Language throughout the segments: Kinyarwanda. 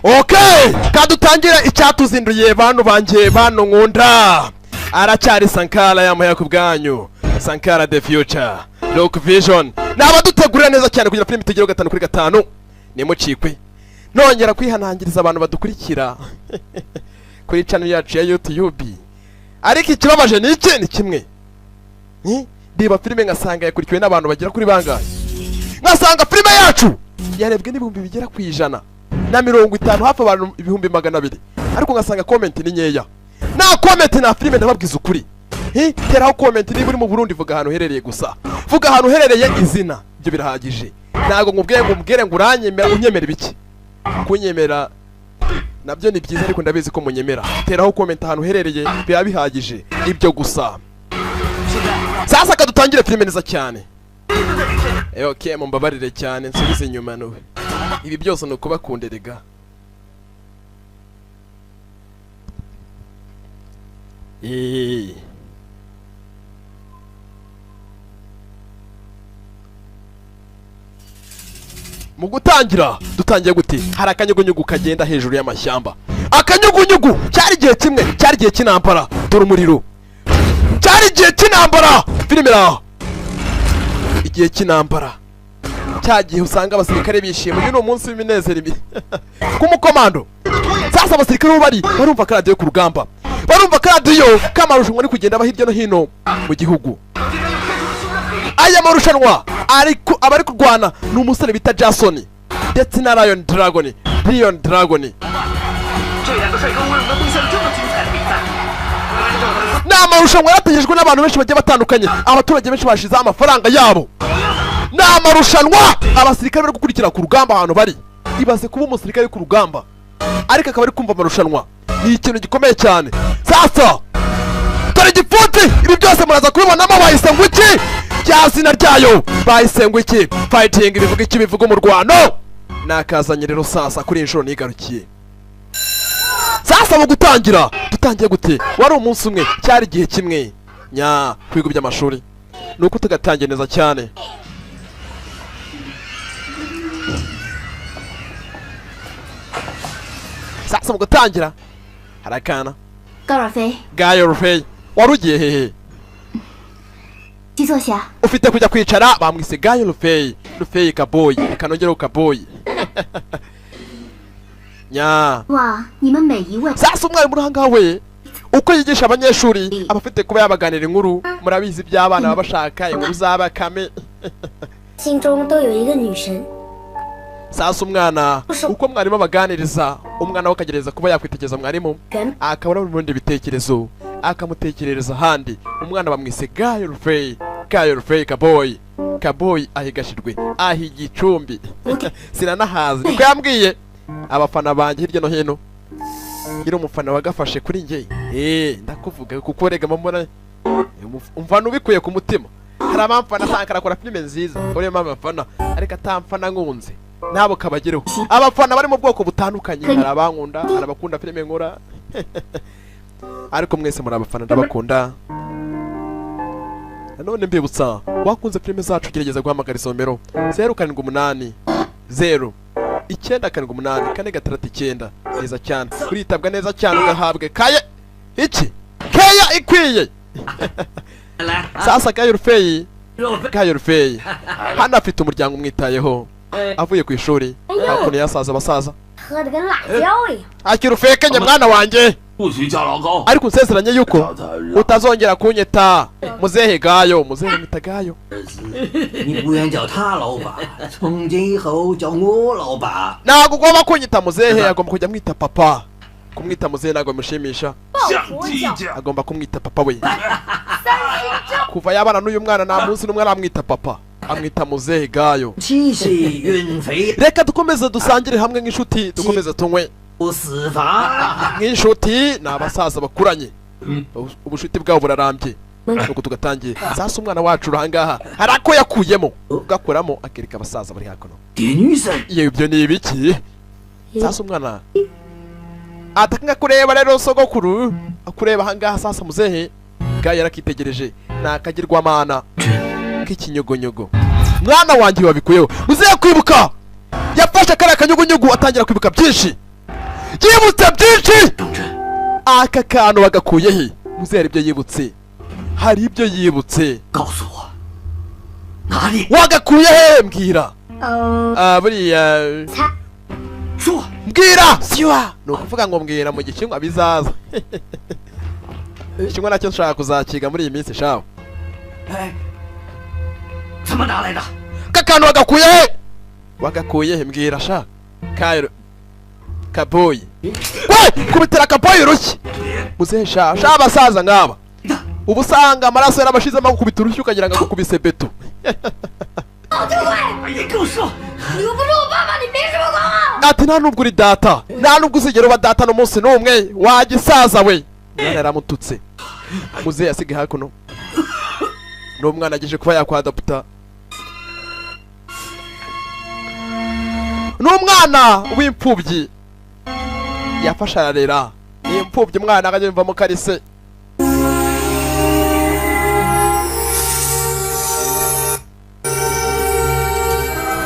Okay, kadutangira icyatuzinduye bantu banjye bantu nkunda. Aracyari Sankara yamuha ku bwanyu. Sankara the future. Look vision. Nabadutegurira neza cyane kugira film tugere 5 kuri 5. Nimucikwe. Nongera kwihanangiriza abantu badukurikira kuri channel yacu ya YouTube. Ariko ikibabaje ni iki? Ni kimwe. Ndiba filime ngasanga yakurikiwe n'abantu bagera kuri bangahe. Ngasanga filime yacu yarebwe n'ibihumbi bigera ku 150 hafi abantu 200,000. Ariko ngasanga comment ni nkeya. Na comment na filime ndababwiza ukuri. Teraho comment niba uri mu Burundi vuga ahantu uherereye gusa. Vuga ahantu uherereye izina, ibyo birahagije. Ntago nkubwiye ngo umbwire ngo uranyemera unyemera ibiki. Kunyemera nabyo ni byiza ariko ndabizi ko munyemera. Teraho comment ahantu uherereye biba bihagije ibyo gusa. Sasa kadutangire filime neza cyane. Okay, mumbabarire cyane nsubize inyuma nube. Ibi byose ni ukubakunderega. Mu gutangira dutangiye gute? Hari akanyugunyugu kagenda hejuru y'amashyamba. Akanyugunyugu cyari gihe kimwe, cyari gihe cy'intambara. Dore umuriro. Cyari gihe cy'intambara. Filime ra. Igihe cy'intambara. Cyagihe usanga abasirikare bishimye. Uyu ni umunsi w'iminezero ibi. Ku mukomando. Sasa abasirikare bari barumva karadiyo ku rugamba. Barumva karadiyo kamarushanwa ari kugenda hirya no hino mu gihugu. Aya marushanwa ariko abari kurwana ni umusore bita Jason ndetse na Lion Dragon, Lion Dragon. Ni amarushanwa yategejwe n'abantu benshi bagiye batandukanye, abaturage benshi bashize amafaranga yabo. Ni amarushanwa abasirikare bari gukurikira ku rugamba ahantu bari. Ibaze kuba umusirikare ku rugamba ariko akaba ari kumva amarushanwa, ni ikintu gikomeye cyane. Sasa dore igipfunsi, ibi byose muraza kubibonamo. Bahise ngo iki? Rya zina ryayo bahise ngo iki? Fighting bivuga iki? Bivuga umurwano. Nakazanye rero sasa kuri inshuro nigarukiye. Sasa mu gutangira dutangiye gute? Wari umunsi umwe, cyari igihe kimwe nya kwiga by'amashuri. Nuko tugatangiye neza cyane. Sasa mu gutangira harakana Gayo Rufei warugiye hehe? Ufite kujya kwicara. Bamwise Gayo Rufei, Rufei kaboy, kanongeraho kaboy. Nya. Sasa umwarimu uranga we uko yigisha abanyeshuri abafite kuba yabaganira inkuru. Murabizi by'abana baba bashaka inkuru z'abakame. Sasa umwana uko mwarimu abaganiriza, umwana we akagereza kuba yakwitegeza mwarimu, akabona ubundi bitekerezo akamutekerereza ahandi. Umwana bamwise Gayo Rufei, Gayo Rufei kaboy, kaboy ahigashirwe ahigicumbi. Sinanahazi niko yambwiye. Abafana banjye hirya no hino, ngira umufana wagafashe kuri nge. Ndakuvuga kuko rega mbona umfana ubikuye ku mutima. Hari abamfana Sankara akora filime nziza, uriye mama afana ariko atamfana nkunze nabo kabagereho. Abafana bari mu bwoko butandukanye, hari abankunda, hari abakunda filime nkora. Ariko mwese muri abafana ndabakunda. Nanone mbibutsa wakunze filime zacu gerageza guhamagara isomero 078 0 978 469. Neza cyane, uritabwa neza cyane ugahabwe kaye iki keya ikwiye. Sasa Gayo Rufei, Gayo Rufei hano afite umuryango umwitayeho. Avuye ku ishuri hakuno yasaza abasaza. Akira ufekenye mwana wanjye, ariko nsezeranye yuko utazongera kunyeta muzehe Gayo. Muzehe mwita Gayo. Ntabwo ugomba kunyita muzehe, agomba kujya mwita papa. Kumwita muzehe ntabwo bimushimisha, agomba kumwita papa we. Kuva yabana n'uyu mwana nta munsi n'umwe aramwita papa, amwita muzehe Gayo. Reka dukomeze dusangire hamwe nk'inshuti, dukomeze tunywe nk'inshuti. Ni abasaza bakuranye, ubushuti bwabo burarambye. Nuko tugatangiye. Sasa umwana wacu urangaha hari ako yakuyemo, ugakuramo akereka abasaza bari hakuno. Iyo ibyo ni ibiki? Sasa umwana ataka kureba rero sogokuru akureba ahangaha. Sasa muzehe Gayo yarakitegereje, nakagirwamana k'ikinyugunyugu. Mwana wanjye wabikuyeho. Muzehe kwibuka yafashe kariya kanyugunyugu atangira kwibuka byinshi. Yibutse byinshi. 当真， Aka kantu bagakuye he? Muzehe hari ibyo yibutse, hari ibyo yibutse. 告诉我，哪里？ Wagakuye he? Mbwira. 嗯， Ah, buriya 猜 说， mbwira siwa, ni ukuvuga ngo mbwira mu gishinwa bizaza. Igishinwa nacyo nshaka kuzakiga muri iyi minsi shawe. 哎，怎么拿来的？ Aka kantu wagakuye he? Wagakuye he? Mbwira sha. Kayo kaboyi we, kubitira kaboyi urushyi muzehe sha. Sha, abasaza nk'aba uba usanga amaraso yarabashizemo, agukubita urushyi ukagira ngo agukubise beto. 哎，你给我说， 你又不是我爸爸，你凭什么管我？ Ati nta nubwo uri data, nta nubwo uzigera uba data n'umunsi n'umwe, wagisaza we. Umwana yaramututse. Muzehe yasigaye hakuno n'umwana ageje kuba yakwadaputa n'umwana w'imfubyi yafashe ararera. Ni imfubyi, umwana akajya yumvamo ko ari se.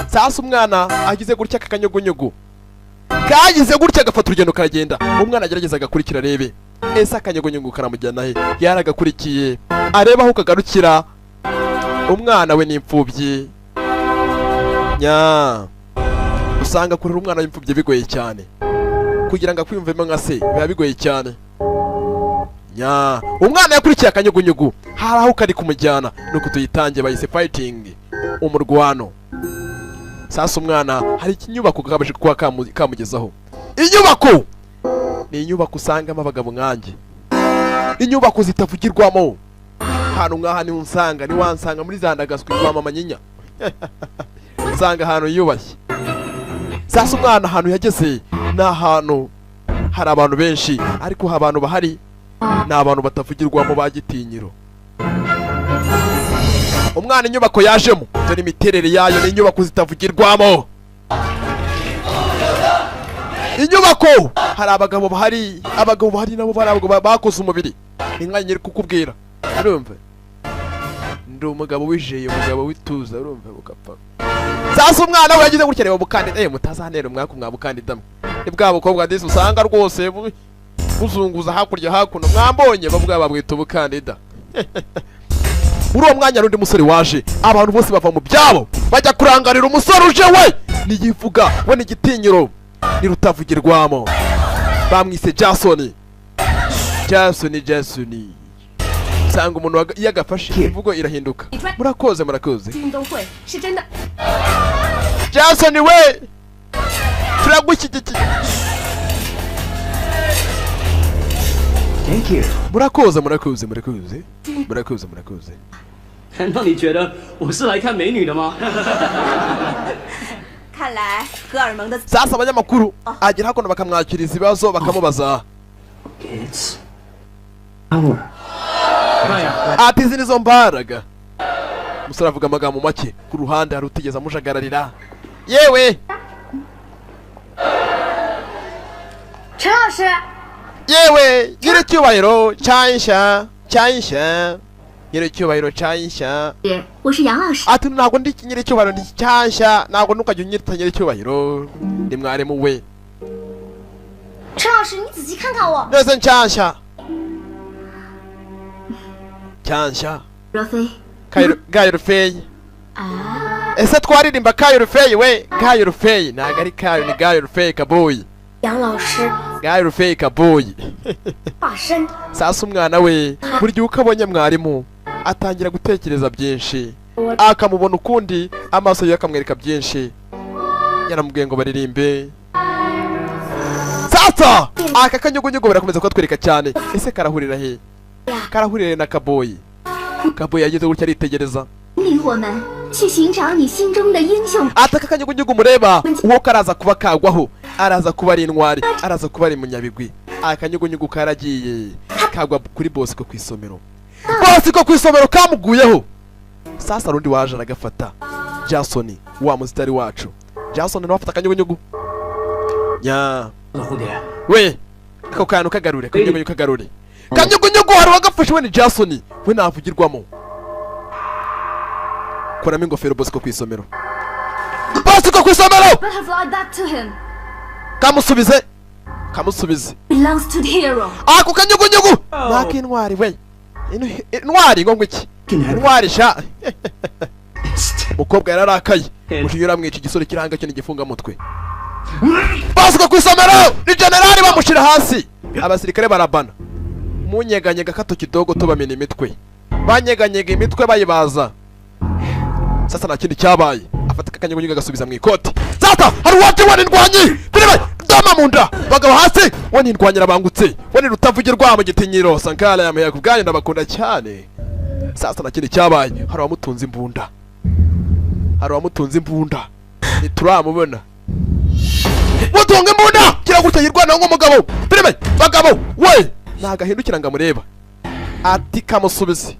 Sasa umwana agize gutya, akanyugunyugu kagize gutya agafata urugendo karagenda. Umwana agerageza agakurikira arebe ese akanyugunyugu karamujyana he. Yaragakurikiye areba aho kagarukira. Umwana we ni imfubyi nya. Usanga kurera umwana w'imfubyi bigoye cyane, kugira ngo akwiyumvemo nka se biba bigoye cyane nya. Umwana yakurikiye akanyugunyugu, hari aho kari kumujyana. Nuko tuyitange, bayise Fighting, umurwano. Sasa umwana hari ikinyubako kabashe kuba kamugezaho. Inyubako ni inyubako usangamo abagabo nkanjye, inyubako zitavugirwamo. Ahantu nk'aha niho unsanga, niwansanga muri za ndagaswi kwa mama nyinya, usanga ahantu yiyubashye. Sasa umwana ahantu yageze ni ahantu hari abantu benshi, ariko abantu bahari ni abantu batavugirwamo ba gitinyiro. Umwana inyubako yajemo dore imiterere yayo, ni inyubako zitavugirwamo. Inyubako hari abagabo bahari, abagabo bahari nabo bari abagabo bakoze umubiri. Ni nka nyiri kukubwira, urumva ndi umugabo wijeye, umugabo w'ituza, urumva bugapfa. Sasa umwana we yagize gutya reba bukandida, mutazantera umwaku mwa bukandida mwe. Ni bwa bukobwa disi usanga rwose buzunguza hakurya hakuno, mwambonye bavuga babwita ubukandida. Muri uwo mwanya hari undi musore waje, abantu bose bava mu byabo bajya kurangarira umusore uje. We niyivuga, we ni igitinyiro, ni rutavugirwamo. Bamwise Jason, Jason, Jason. Usanga umuntu iyo agafashe imvugo irahinduka. Murakoze, murakoze. 运动会是真的。 Jason we, turagushyigikiye. Thank you。 Murakoze, murakoze, murakoze, murakoze, murakoze. 难道你觉得我是来看美女的吗？ 看来荷尔蒙的 Sasa abanyamakuru agera hakuno bakamwakiriza ibibazo, bakamubaza. It's power。 Ati izi nizo mbaraga. Umusore avuga amagambo make. Ku ruhande hari utigeze amujagararira. Yewe. 陈老师， Yewe nyiricyubahiro cyansha, cyansha, nyiricyubahiro cyansha. 我是杨老师。 Ati ntabwo ndi nyiricyubahiro, ndi cyansha, ntabwo ntukajya unyita nyiricyubahiro, ndi mwarimu we. 陈老师，你仔细看看我。 Neze nshyashya cyansha. 若飞， Gayirufeyi. 啊， Ese twaririmba Kayirufeyi we? Gayirufeyi ntabwo ari Kayo, ni Gayirufeyi kaboyi. 杨老师 Gayirufeyi kaboyi. 化身。 Sasa umwana we buri gihe uko abonye mwarimu atangira gutekereza byinshi, akamubona ukundi, amaso ye akamwereka byinshi. Yaramubwiye ngo baririmbe. Sasa aka kanyugunyugu barakomeza kutwereka cyane. Ese karahurira he? Karahurira na kaboyi. Kaboyi yagize gutya aritegereza. 领我们去寻找你心中的英雄。 Ataka kanyugunyugu mureba uwo karaza kuba kagwaho, araza kuba ari intwari, araza kuba ari munyabigwi. Akanyugunyugu karagiye kagwa kuri Bosco ku isomero. Bosco ku isomero kamuguyeho. Sasa rundi waje aragafata, Jason wa musitari wacu. Jason nawe afata akanyugunyugu nya. 蝴蝶， We, ako kantu kagarure, kanyugunyugu kagarure. Kanyugunyugu hari uwagafashe, we ni Jason, we navugirwamo. Kuramo ingofero Bosco ku isomero, Bosco ku isomero. Butterfly back to him. Kamusubize, Kamusubize. Belongs to the hero. Ako kanyugunyugu nakintwari we. Intwari ngo ngwiki? Intwari sha. Umukobwa yararakaye, mujinya uramwica. Igisore kiranga cyo n'igifungamutwe basuka ku isomero ni generali bamushyira hasi. Abasirikare barabana munyeganyega kato kidogo tubamena imitwe, banyeganyega imitwe bayibaza. Sasa nta kindi cyabaye, afata akanyugunyugu agasubiza mu ikoti. Sasa hari uwaje we n'indwanyi filime dama mu nda bagabo hasi, we n'indwanyi arabangutse, we ni rutavugirwa mu gitinyiro. Sankara yamuhaye ku bwanyu, ndabakunda cyane. Sasa nta kindi cyabaye, hari uwamutunze imbunda, hari uwamutunze imbunda, ntituramubona. Mutunga imbunda kiragutya yirwana nk'umugabo filime bagabo we nagahindukira ngo amureba, ati kamusubize,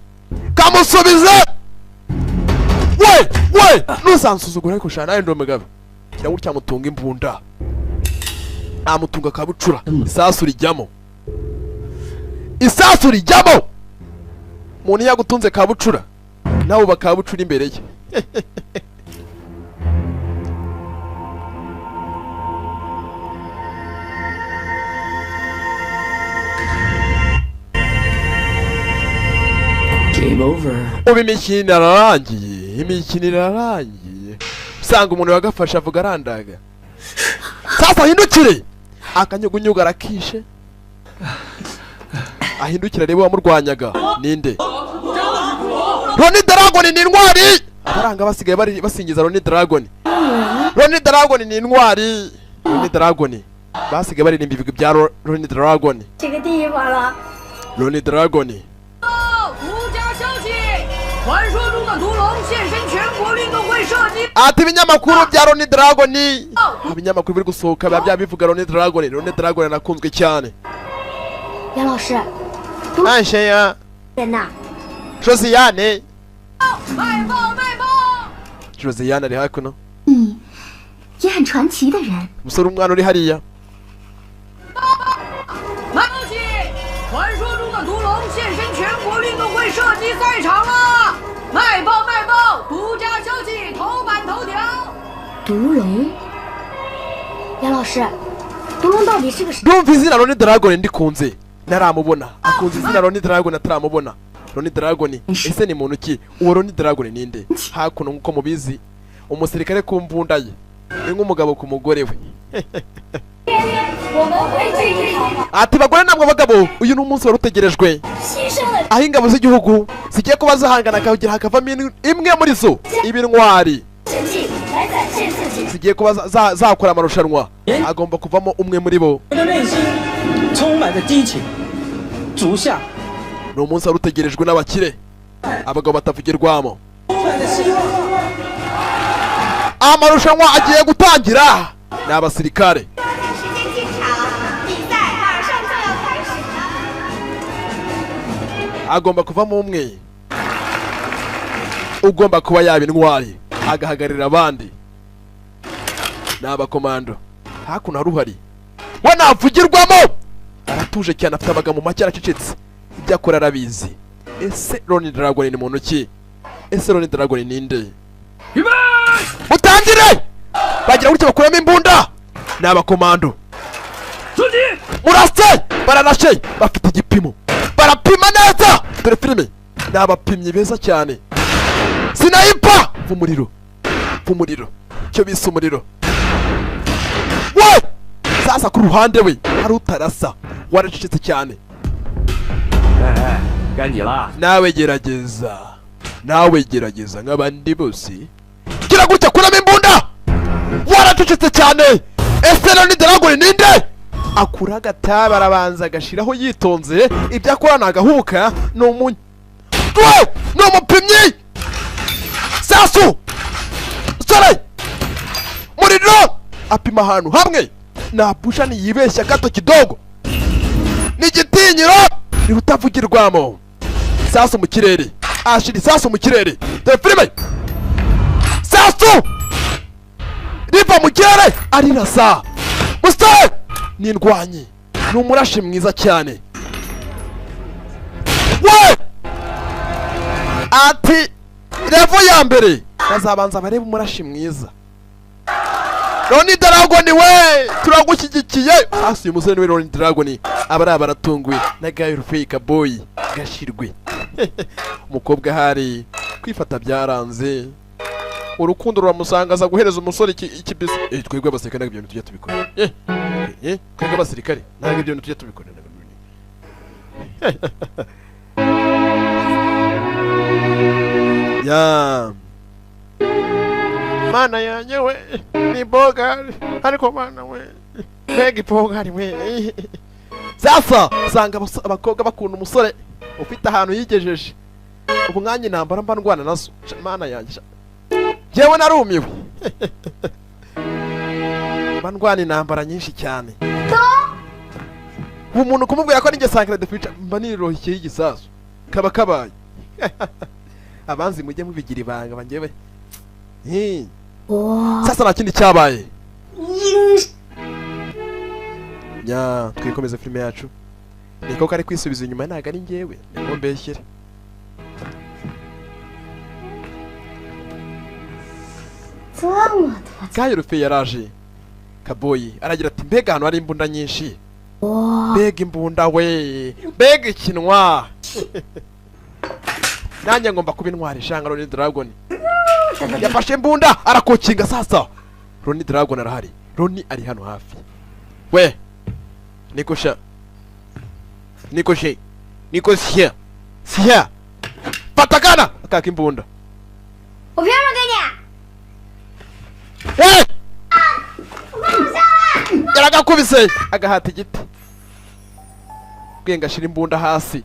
kamusubize we we nusansuzugura ariko shana nawe ndi umugabo. Kiragutya mutunga imbunda, amutunga kabucura, isasu rijyamo, isasu rijyamo. Umuntu yagutunze kabucura nawe bakabucura imbere ye. Game over. Ubu imikino irarangiye, imikino irarangiye. Usanga umuntu wagafashe avuga arandaga. Sasa ahindukire, akanyugunyugu arakishe, ahindukire arebe uwamurwanyaga ninde. Ronnie Dragon ni intwari. Abaranga basigaye bari basingiza Ronnie Dragon. Ronnie Dragon ni intwari. Ronnie Dragon basigaye baririmba ibigwi bya Ronnie Dragon. 这个地方了。 Ronnie Dragon. 独家消息：传说中的屠龙现身全国运动会射击。 Ati ibinyamakuru bya Ronnie Dragon, ibinyamakuru biri gusohoka biba byabivuga Ronnie Dragon. Ronnie Dragon anakunzwe cyane. 杨老师， Ansheya 在那。 Josiane, 卖报卖报！ Josiane ari hakuno. 你也很传奇的人。 Umusore umwana uri hariya. 卖消息！传说中的屠龙现身全国运动会射击赛场了！卖报卖报！独家消息，头版头条。 毒龙，杨老师，毒龙到底是个什？ Ndumva izina Ronnie Dragon ndikunze, ntaramubona. Akunze izina Ronnie Dragon ataramubona. Ronnie Dragon ese ni muntu ki? Uwo Ronnie Dragon ninde? Hakuno nkuko mubizi, umusirikare ku mbunda ye ni nk'umugabo ku mugore we. 我们会继续逃跑。 Ati bagore namwe bagabo, uyu ni umunsi wari utegerejwe, 牺牲了 aho ingabo z'igihugu zigiye kuba zahangana akagira hakavamo imwe muri zo ibintwari 成绩来展现自己。 zigiye kuba zakora amarushanwa, agomba kuvamo umwe muri bo. 我的内心充满着激情，足下 Ni umunsi wari utegerejwe n'abakire, abagabo batavugirwamo. 充满着希望。 Amarushanwa agiye gutangira, ni abasirikare. 时间进场，比赛马上就要开始了。 Agomba kuvamo umwe ugomba kuba yaba intwari agahagararira abandi, ni abakomando. Hakuno hari uhari we navugirwamo, aratuje cyane, afite amagambo make, aracecetse, ibyo akora arabizi. Ese Ronnie Dragon ni muntu ki? Ese Ronnie Dragon ni nde? Mutangire! Bagira gutya bakuramo imbunda, ni abakomando. Murase! Bararashe, bafite igipimo, barapima neza. Dore filime, ni abapimyi beza cyane. Sniper! Umuriro, umuriro, icyo bise umuriro we. Sasa ku ruhande we hari utarasa, waracecetse cyane. 哎，该你了。 Nawe gerageza, nawe gerageza nk'abandi bose. Gira gutya kuramo imbunda, waracecetse cyane. Ese Ronnie Dragon ninde? Akura agatabi arabanza agashiraho yitonze, ibyo akora nagahubuka. Ni umu we ni umupimyi. Sasu sore muriro, apima ahantu hamwe, napusha ntiyibeshya gato kidogo, ni igitinyiro ni utavugirwamo. Sasu mu kirere, ashira isasu mu kirere. Dore filime, sasu riva mu kirere arirasa. Musore ni indwanyi, ni umurashi mwiza cyane we. Ati level ya mbere bazabanza barebe umurashi mwiza. Ronnie Dragon we, turagushyigikiye. Hasi uyu musore niwe Ronnie Dragon. Abari baratunguwe na Gayo Fake Boy gashirwe. Umukobwa hari kwifata byaranze, urukundo ruramusangaza guhereza umusore ikibisi. Twebwe abasirikare ntabwo ibyo bintu tujya tubikora. Twebwe abasirikare ntabwo ibyo bintu tujya tubikora. Ya mana yanjye we, ni bogari ariko mana we, mbega ibogari we. Sasa usanga abakobwa bakunda umusore ufite ahantu yigejeje. Ubu nkanjye intambara mba ndwana nazo, mana yanjye njyewe narumiwe. Mba ndwana intambara nyinshi cyane. Ubu umuntu kumubwira ko ninjye Sankara the Future mba niroheye igisasu kaba kabaye. Abanzi mujye mubigira ibanga banjyewe. Sasa nta kindi cyabaye. Nya twikomeza filime yacu. Niko kari kwisubiza inyuma ntago ari njyewe, niko mbeshyere. Gayo Rufe yaraje. Kaboyi aragira ati mbega hano hari imbunda nyinshi. Mbega imbunda we, mbega ikinwa. Nanjye ngomba kuba intwari shanga Ronnie Dragon. Yafashe imbunda arakokinga. Sasa Ronnie Dragon arahari. Ronnie ari hano hafi. We Nikosha, Nikoshe, Nikosia, Sia. Patakana akaka imbunda. Yaragakubise agahata igiti. Bwe gashira imbunda hasi.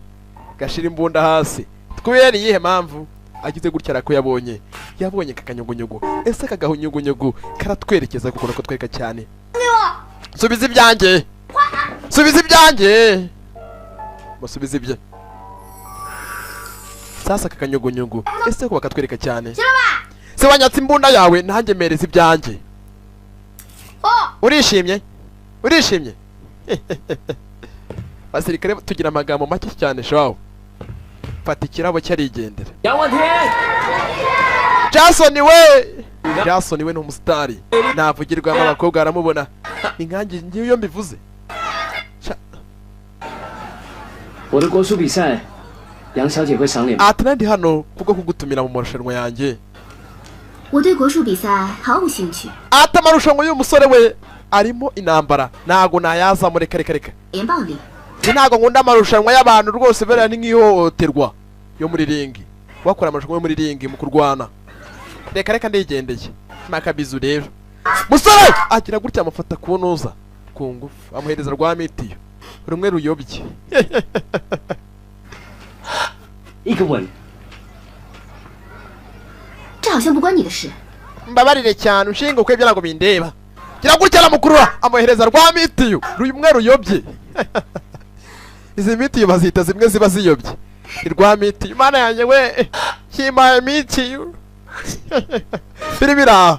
Gashira imbunda hasi. Kubera iyihe mpamvu agize gutya arako yabonye. Yabonye kakanyugunyugu. Ese kagahunyugunyugu karatwerekeza kuko nako twereka cyane. Subiza ibyanjye. Subiza ibyanjye. Musubiza ibye. Sasa kakanyugunyugu ese ko bakatwereka cyane. Se wanyatse imbunda yawe nanjye mereza ibyanjye. Urishimye? Urishimye? Basirikare tugira amagambo make cyane shawo. Fata ikirabo cyarigendera. Jason we! Jason we ni umusitari. Navugirwa abakobwa aramubona. Inkangi ngiyo iyo mbivuze. Ati nandi hano kubwo kugutumira mu marushanwa yanjye. Ati amarushanwa y'uyu musore we arimo intambara ntago nayazamo, reka reka reka. Ntago nkunda amarushanwa y'abantu rwose bera ni nk'ihohoterwa yo muri ringi. Wakora amarushanwa yo muri ringi mu kurwana. Reka reka ndigendeye. Makabizu rero. Musore agira gutya amufata ku ntuza ku ngufu amuhereza rwa mitiyo rumwe ruyobye. Mbabarire cyane ushinga uko ibyo bindeba. Gira gutya aramukurura amuhereza rwa mitiyo rumwe ruyobye. Izi mitiyo bazita zimwe ziba ziyobye. Rwa mitiyo mana yanjye we kimaye mitiyo. Biri bira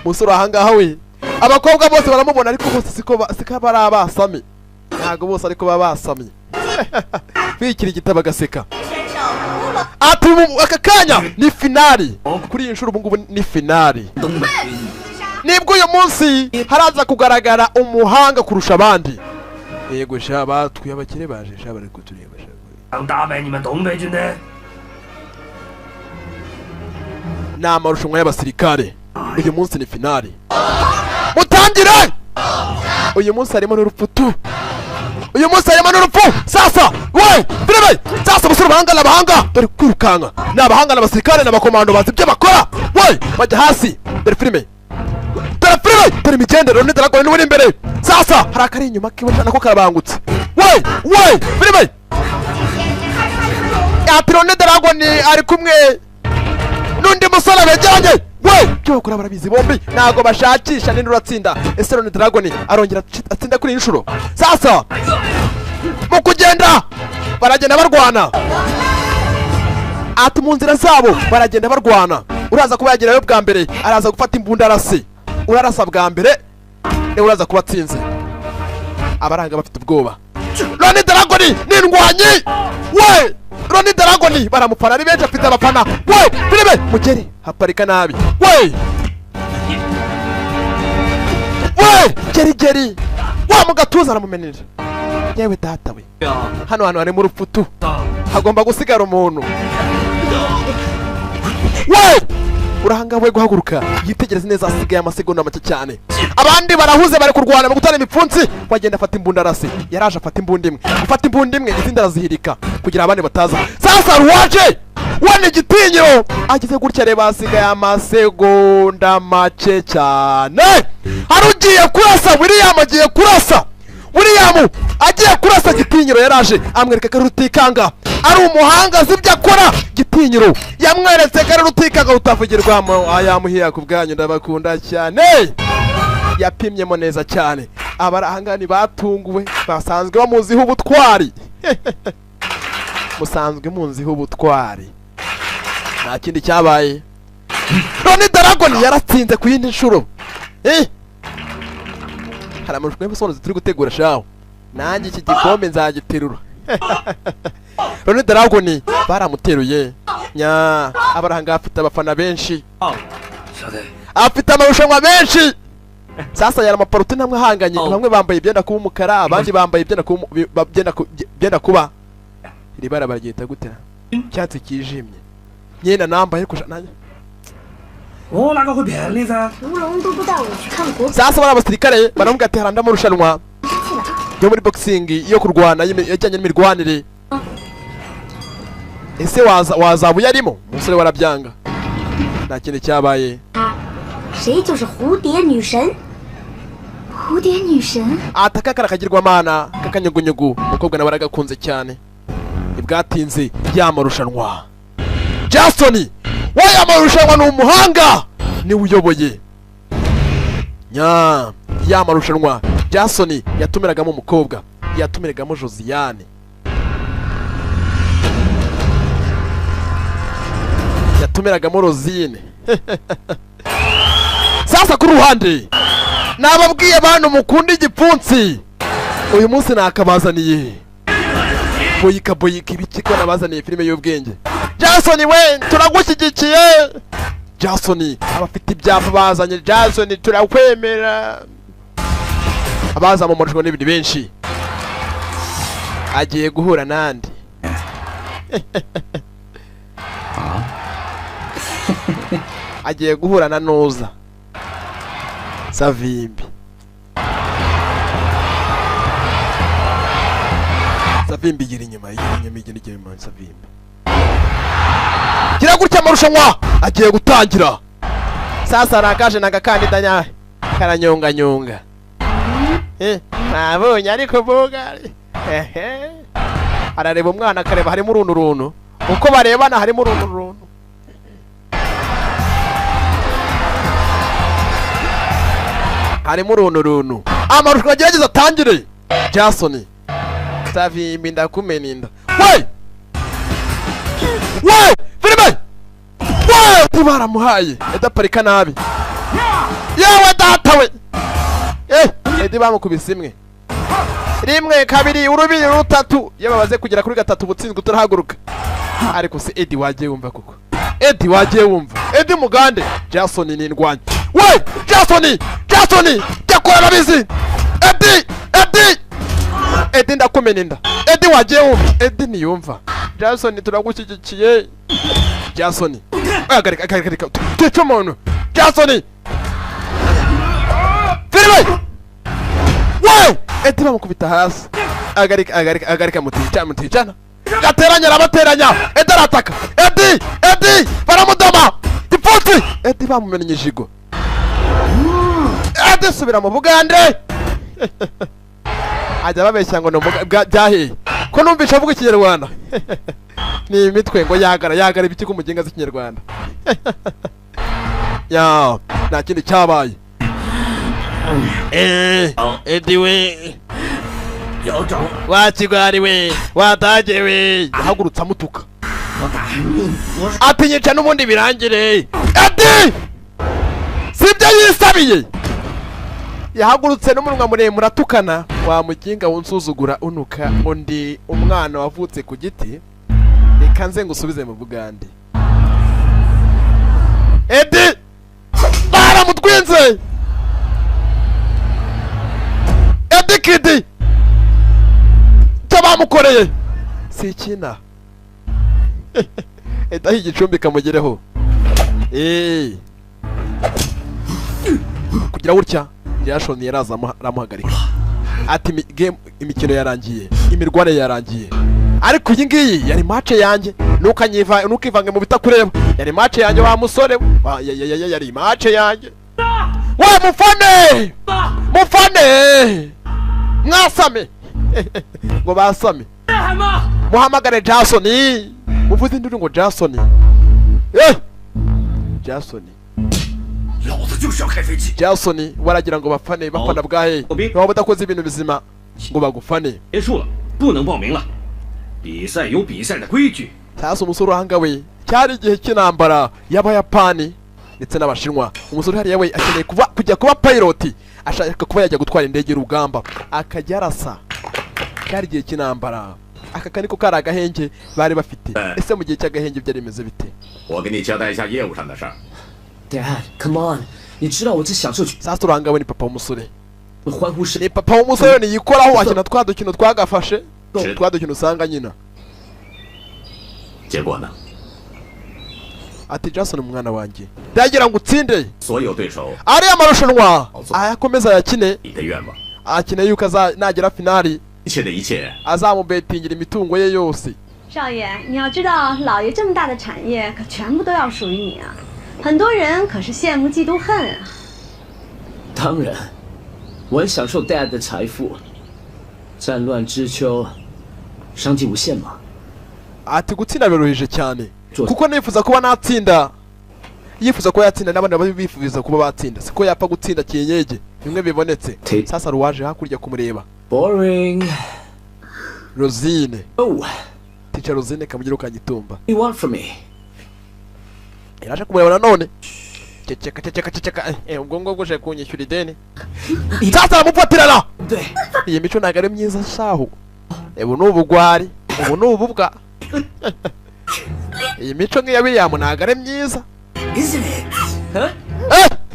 musore ahangaha we abakobwa bose baramubona ariko bose siko siko bari abasami. Ntago bose ariko babasamye. Bikira igitabo agaseka. Ati aka kanya ni finali. Kuri iyi nshuro ubu ngubu ni finali. Nibwo uyu munsi haraza kugaragara umuhanga kurusha abandi. Yego sha batwiye abakire baje sha bari kutureba sha. Ni amarushanwa y'abasirikare. Uyu munsi ni finali. Mutangire! Uyu munsi harimo n'urupfu tu. Uyu munsi harimo n'urupfu. Sasa we birebe. Sasa musore bahanga n'abahanga dore kwirukanka. Ni abahanga n'abasirikare n'abakomando bazi ibyo bakora. We bajya hasi. Dore filime. Dore filime. Dore imigendere Ronnie Dragon niwe uri imbere. Sasa hari akari inyuma kiwe nako karabangutse. We we filime. Ati Ronnie Dragon ari kumwe n'undi musore begeranye. We byo bakora barabizi bombi ntago bashakisha ninde uratsinda. Ese Ronnie Dragon arongera atsinda kuri inshuro. Sasa mu kugenda baragenda barwana. Ati mu nzira zabo baragenda barwana. Uraza kuba yagerayo bwa mbere araza gufata imbunda arase. Urarasa bwa mbere ne uraza kuba atsinze. Abaranga bafite ubwoba. Ronnie Dragon ni indwanyi. We Ronnie Dragon baramufana ari benshi afite abafana. We filime mugeri haparika nabi. We Gerigeri wa mu gatuza aramumenera. Yewe data we, hano hantu harimo urupfutu, hagomba gusigara umuntu. We urahanga we guhaguruka yitegereze neza, asigaye amasegonda make cyane. Abandi barahuze bari kurwana mu gutana imipfunsi. Wagenda afata imbunda arase, yaraje afata imbunda imwe, afata imbunda imwe izindi arazihirika kugira abandi bataza. Sasa ruwaje wane igitinyiro ageze gutya, reba asigaye amasegonda make cyane. Hari ugiye kurasa, William agiye kurasa, William agiye kurasa. Gitinyiro yaraje amwereka ko Rutikanga ari umuhanga azi ibyo akora. Gitinyiro yamweretse ko ari Rutikanga utavugirwamo. Ayamuhiya ku bwanyu, ndabakunda cyane. Yapimyemo neza cyane. Abarahangani batunguwe, basanzwe bamuziho ubutwari. Musanzwe munziho ubutwari. Nta kindi cyabaye. Ronnie Dragon yaratsinze ku yindi nshuro. Hari amarushanwa y'ubusobanuzi turi gutegura shaho, nanjye iki gikombe nzagiterura. Ronnie Dragon baramuteruye. Nya abarahanga afite abafana benshi, afite amarushanwa menshi. Sasa yari amaparuti namwe ahanganye, bamwe bambaye ibyenda kuba umukara, abandi bambaye ibyenda kuba iri bara baryita gute, icyatsi kijimye. Myenda nambaye ariko nanjye Sasa bari abasirikare baramubwira ati haranda amarushanwa yo muri boxing yo kurwana yajyanye n'imirwanire, ese wazaba uyarimo? Umusore warabyanga. Nta kindi cyabaye. Ataka karakagirwamana kakanyugunyugu, umukobwa nawe aragakunze cyane. Ntibwatinze yamarushanwa. Jason waya marushanwa ni umuhanga, niwe uyoboye nya yamarushanwa. Jason yatumiragamo umukobwa, yatumiragamo Josiane, yatumiragamo Rosine. Sasa ku ruhande nababwiye abantu mukunda igipfunsi, uyu munsi nakabazaniye boyika boyika ibiki ko nabazaniye filime y'ubwenge. Jason we turagushyigikiye. Jason abafite ibyapa bazanye, Jason turakwemera. Abaza mu marushanwa n'ibindi benshi, agiye guhura nandi. Agiye guhura na Noza Savimbi. Savimbi gira inyuma, gira inyuma, gira inyuma Savimbi. Gira gutya amarushanwa agiye gutangira. Sasa rakaje nagakandida nya karanyonga nyonga. Nabonye ariko bugari. Arareba umwana akareba harimo uruntu runtu. Uko barebana harimo uruntu runtu. Harimo uruntu runtu. Amarushanwa agerageza atangire. Jason Savimbi ndakumena inda. We! We! Filime! We! Baramuhaye. Edaparika nabi. Yewe data we! Edi bamukubise imwe. Rimwe, kabiri, urubiri, rutatu. Iyo babaze kugera kuri gatatu ubutsinzwe utarahaguruka. Ariko se Edi wagiye wumva koko. Edi wagiye wumva. Edi mugande. Jason ni indwanyi. We! Jason! Jason! Yakora nabizi. Edi! Edi! Edi ndakumena inda. Edi wagiye wumva. Edi niyumva. Jason turagushyigikiye. Jason. Agarika agarika. Twice umuntu. Jason! Filime! We! Edi bamukubita hasi. Agarika agarika agarika mutica muticana. Gateranya arabateranya. Edi arataka. Edi! Edi! Baramudoma! Gipfutsi! Edi bamumennye ijigo. Edi subira mu Bugande. Ajya babeshya ngo byahiye. Ko numvisha avuga ikinyarwanda. Ni imitwe ngo yagara yagara ibiki ku mugenga z'ikinyarwanda. Ya, nta kindi cyabaye. Edi we wakigwari we watage we yahagurutse amutuka atinyica n'ubundi birangire. Edi sibyo yisabiye, yahagurutse n'umunwa muremure atukana. Wa muginga unsuzugura unuka undi umwana wavutse ku giti, reka nze ngusubize mu Bugande. Edi baramutwinze. Edikidi icyo bamukoreye si ikina. Edaho igicumbi kamugereho. Kugira gutya Jason yaraza aramuhagarika, ati game, imikino yarangiye, imirwane yarangiye, ariko iyi ngiyi yari match yanjye, ntukanyiva, ntukivange mu bitakureba. Yari match yanjye, wa musore yari match yanjye. We mufane, mufane, mwasame ngo basame, muhamagare Jason, muvuze induru ngo Jason, Jason. 老子就是要开飞机。 Jason waragira ngo bafane, bafana bwahe? Waba udakoze ibintu bizima ngo bagufane. 结束了，不能报名了。比赛有比赛的规矩。 Sasa umusore uhanga we, cyari igihe cy'intambara y'Abayapani ndetse n'Abashinwa. Umusore hariya we akeneye kuba kujya kuba pilot, ashaka kuba yajya gutwara indege y'urugamba akajya arasa. Cyari igihe cy'intambara, aka kaniko kari agahenge bari bafite. Ese mu gihe cy'agahenge byari bimeze bite? 我给你交代一下业务上的事儿。 Dad, come on，你知道我只享受 Sasa uranga we ni papa w'umusore. 欢呼声。 Ni papa w'umusore, niyikoraho, akina twa dukino twagafashe, twa dukino usanga nyina. 结果呢？ Ati Jason, umwana wanjye, ndagira ngo utsinde 所有对手 ariya marushanwa, ayakomeza ayakine. 你的愿望， Akine yuko nagera finali 一切的一切 azamubetingira imitungo ye yose. 少爷，你要知道，老爷这么大的产业可全部都要属于你啊！很多人可是羡慕嫉妒恨啊！ 当然，我很享受 Dad 的财富。战乱之秋，商机无限嘛。 Ati gutsinda biruhije cyane, kuko nifuza kuba natsinda, yifuza kuba yatsinda n'abandi baba bifuza kuba batsinda, siko yapfa gutsinda kinyege bimwe bibonetse. Sasa ruwaje hakurya kumureba. Boring. Rosine. Oh, Teacher Rosine kamugira ukanyitumba. You want from me? Yaraje kumureba nanone. Ceceka, ceceka, ceceka. Ubwo ngubwo uje kunyishyura ideni. Sasa aramufatirana. 对， Iyi mico ntabwo ari myiza shahu, ubu ni ubugwari, ubu ni ububwa. Iyi mico nk'iya William ntabwo ari myiza. Isn't it? Huh?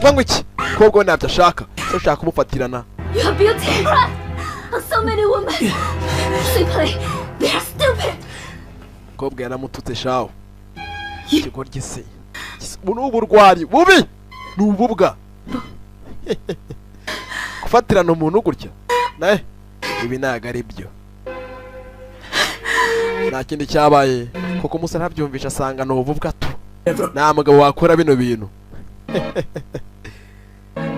Mva ngo iki kobwa we ntabyo ashaka, so ushaka kumufatirana. You have built impress on so many women. Simply, they are stupid. Kobwa yaramututse shahu, ikigoryi se. Ubu ni uburwari bubi, ni ububwa gufatirana umuntu gutya nawe, ibi ntabwo ari byo. Nta kindi cyabaye kuko umusore ntabyumvisha, asanga ni ububwa tu, nta mugabo wakora bino bintu.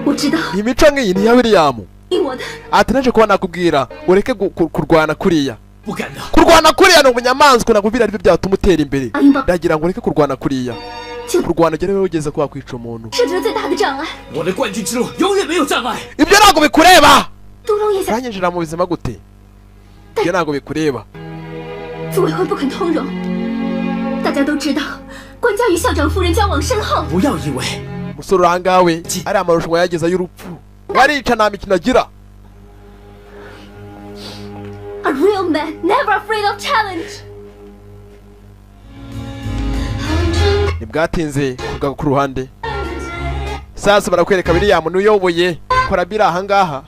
我知道， Imico nk'iyi ni iya William. 听我的， Ati naje kuba nakubwira ureke kurwana kuriya. 不敢的。 Kurwana kuriya ni ubunyamaswa, ntabwo biriya aribyo byatuma utera imbere. Ndagira ngo ureke kurwana kuriya, kurwana ugere ugeze kuba wakwica umuntu. 设置了最大的障碍。 我的冠军之路永远没有障碍。 Ibyo ntabwo bikureba. 杜龙也想 Uranyinjira mu buzima gute? Ibyo ntabwo bikureba. 组委会不肯通融。大家都知道，关家与校长夫人交往深厚。 不要以为 Umusore urangawe ariya marushanwa yageze y'urupfu, warica, nta mikino agira. A real man never afraid of challenge. Ntibwatinze kugaruka ku ruhande. Sasa barakwereka William n'uyoboye kora biri ahangaha.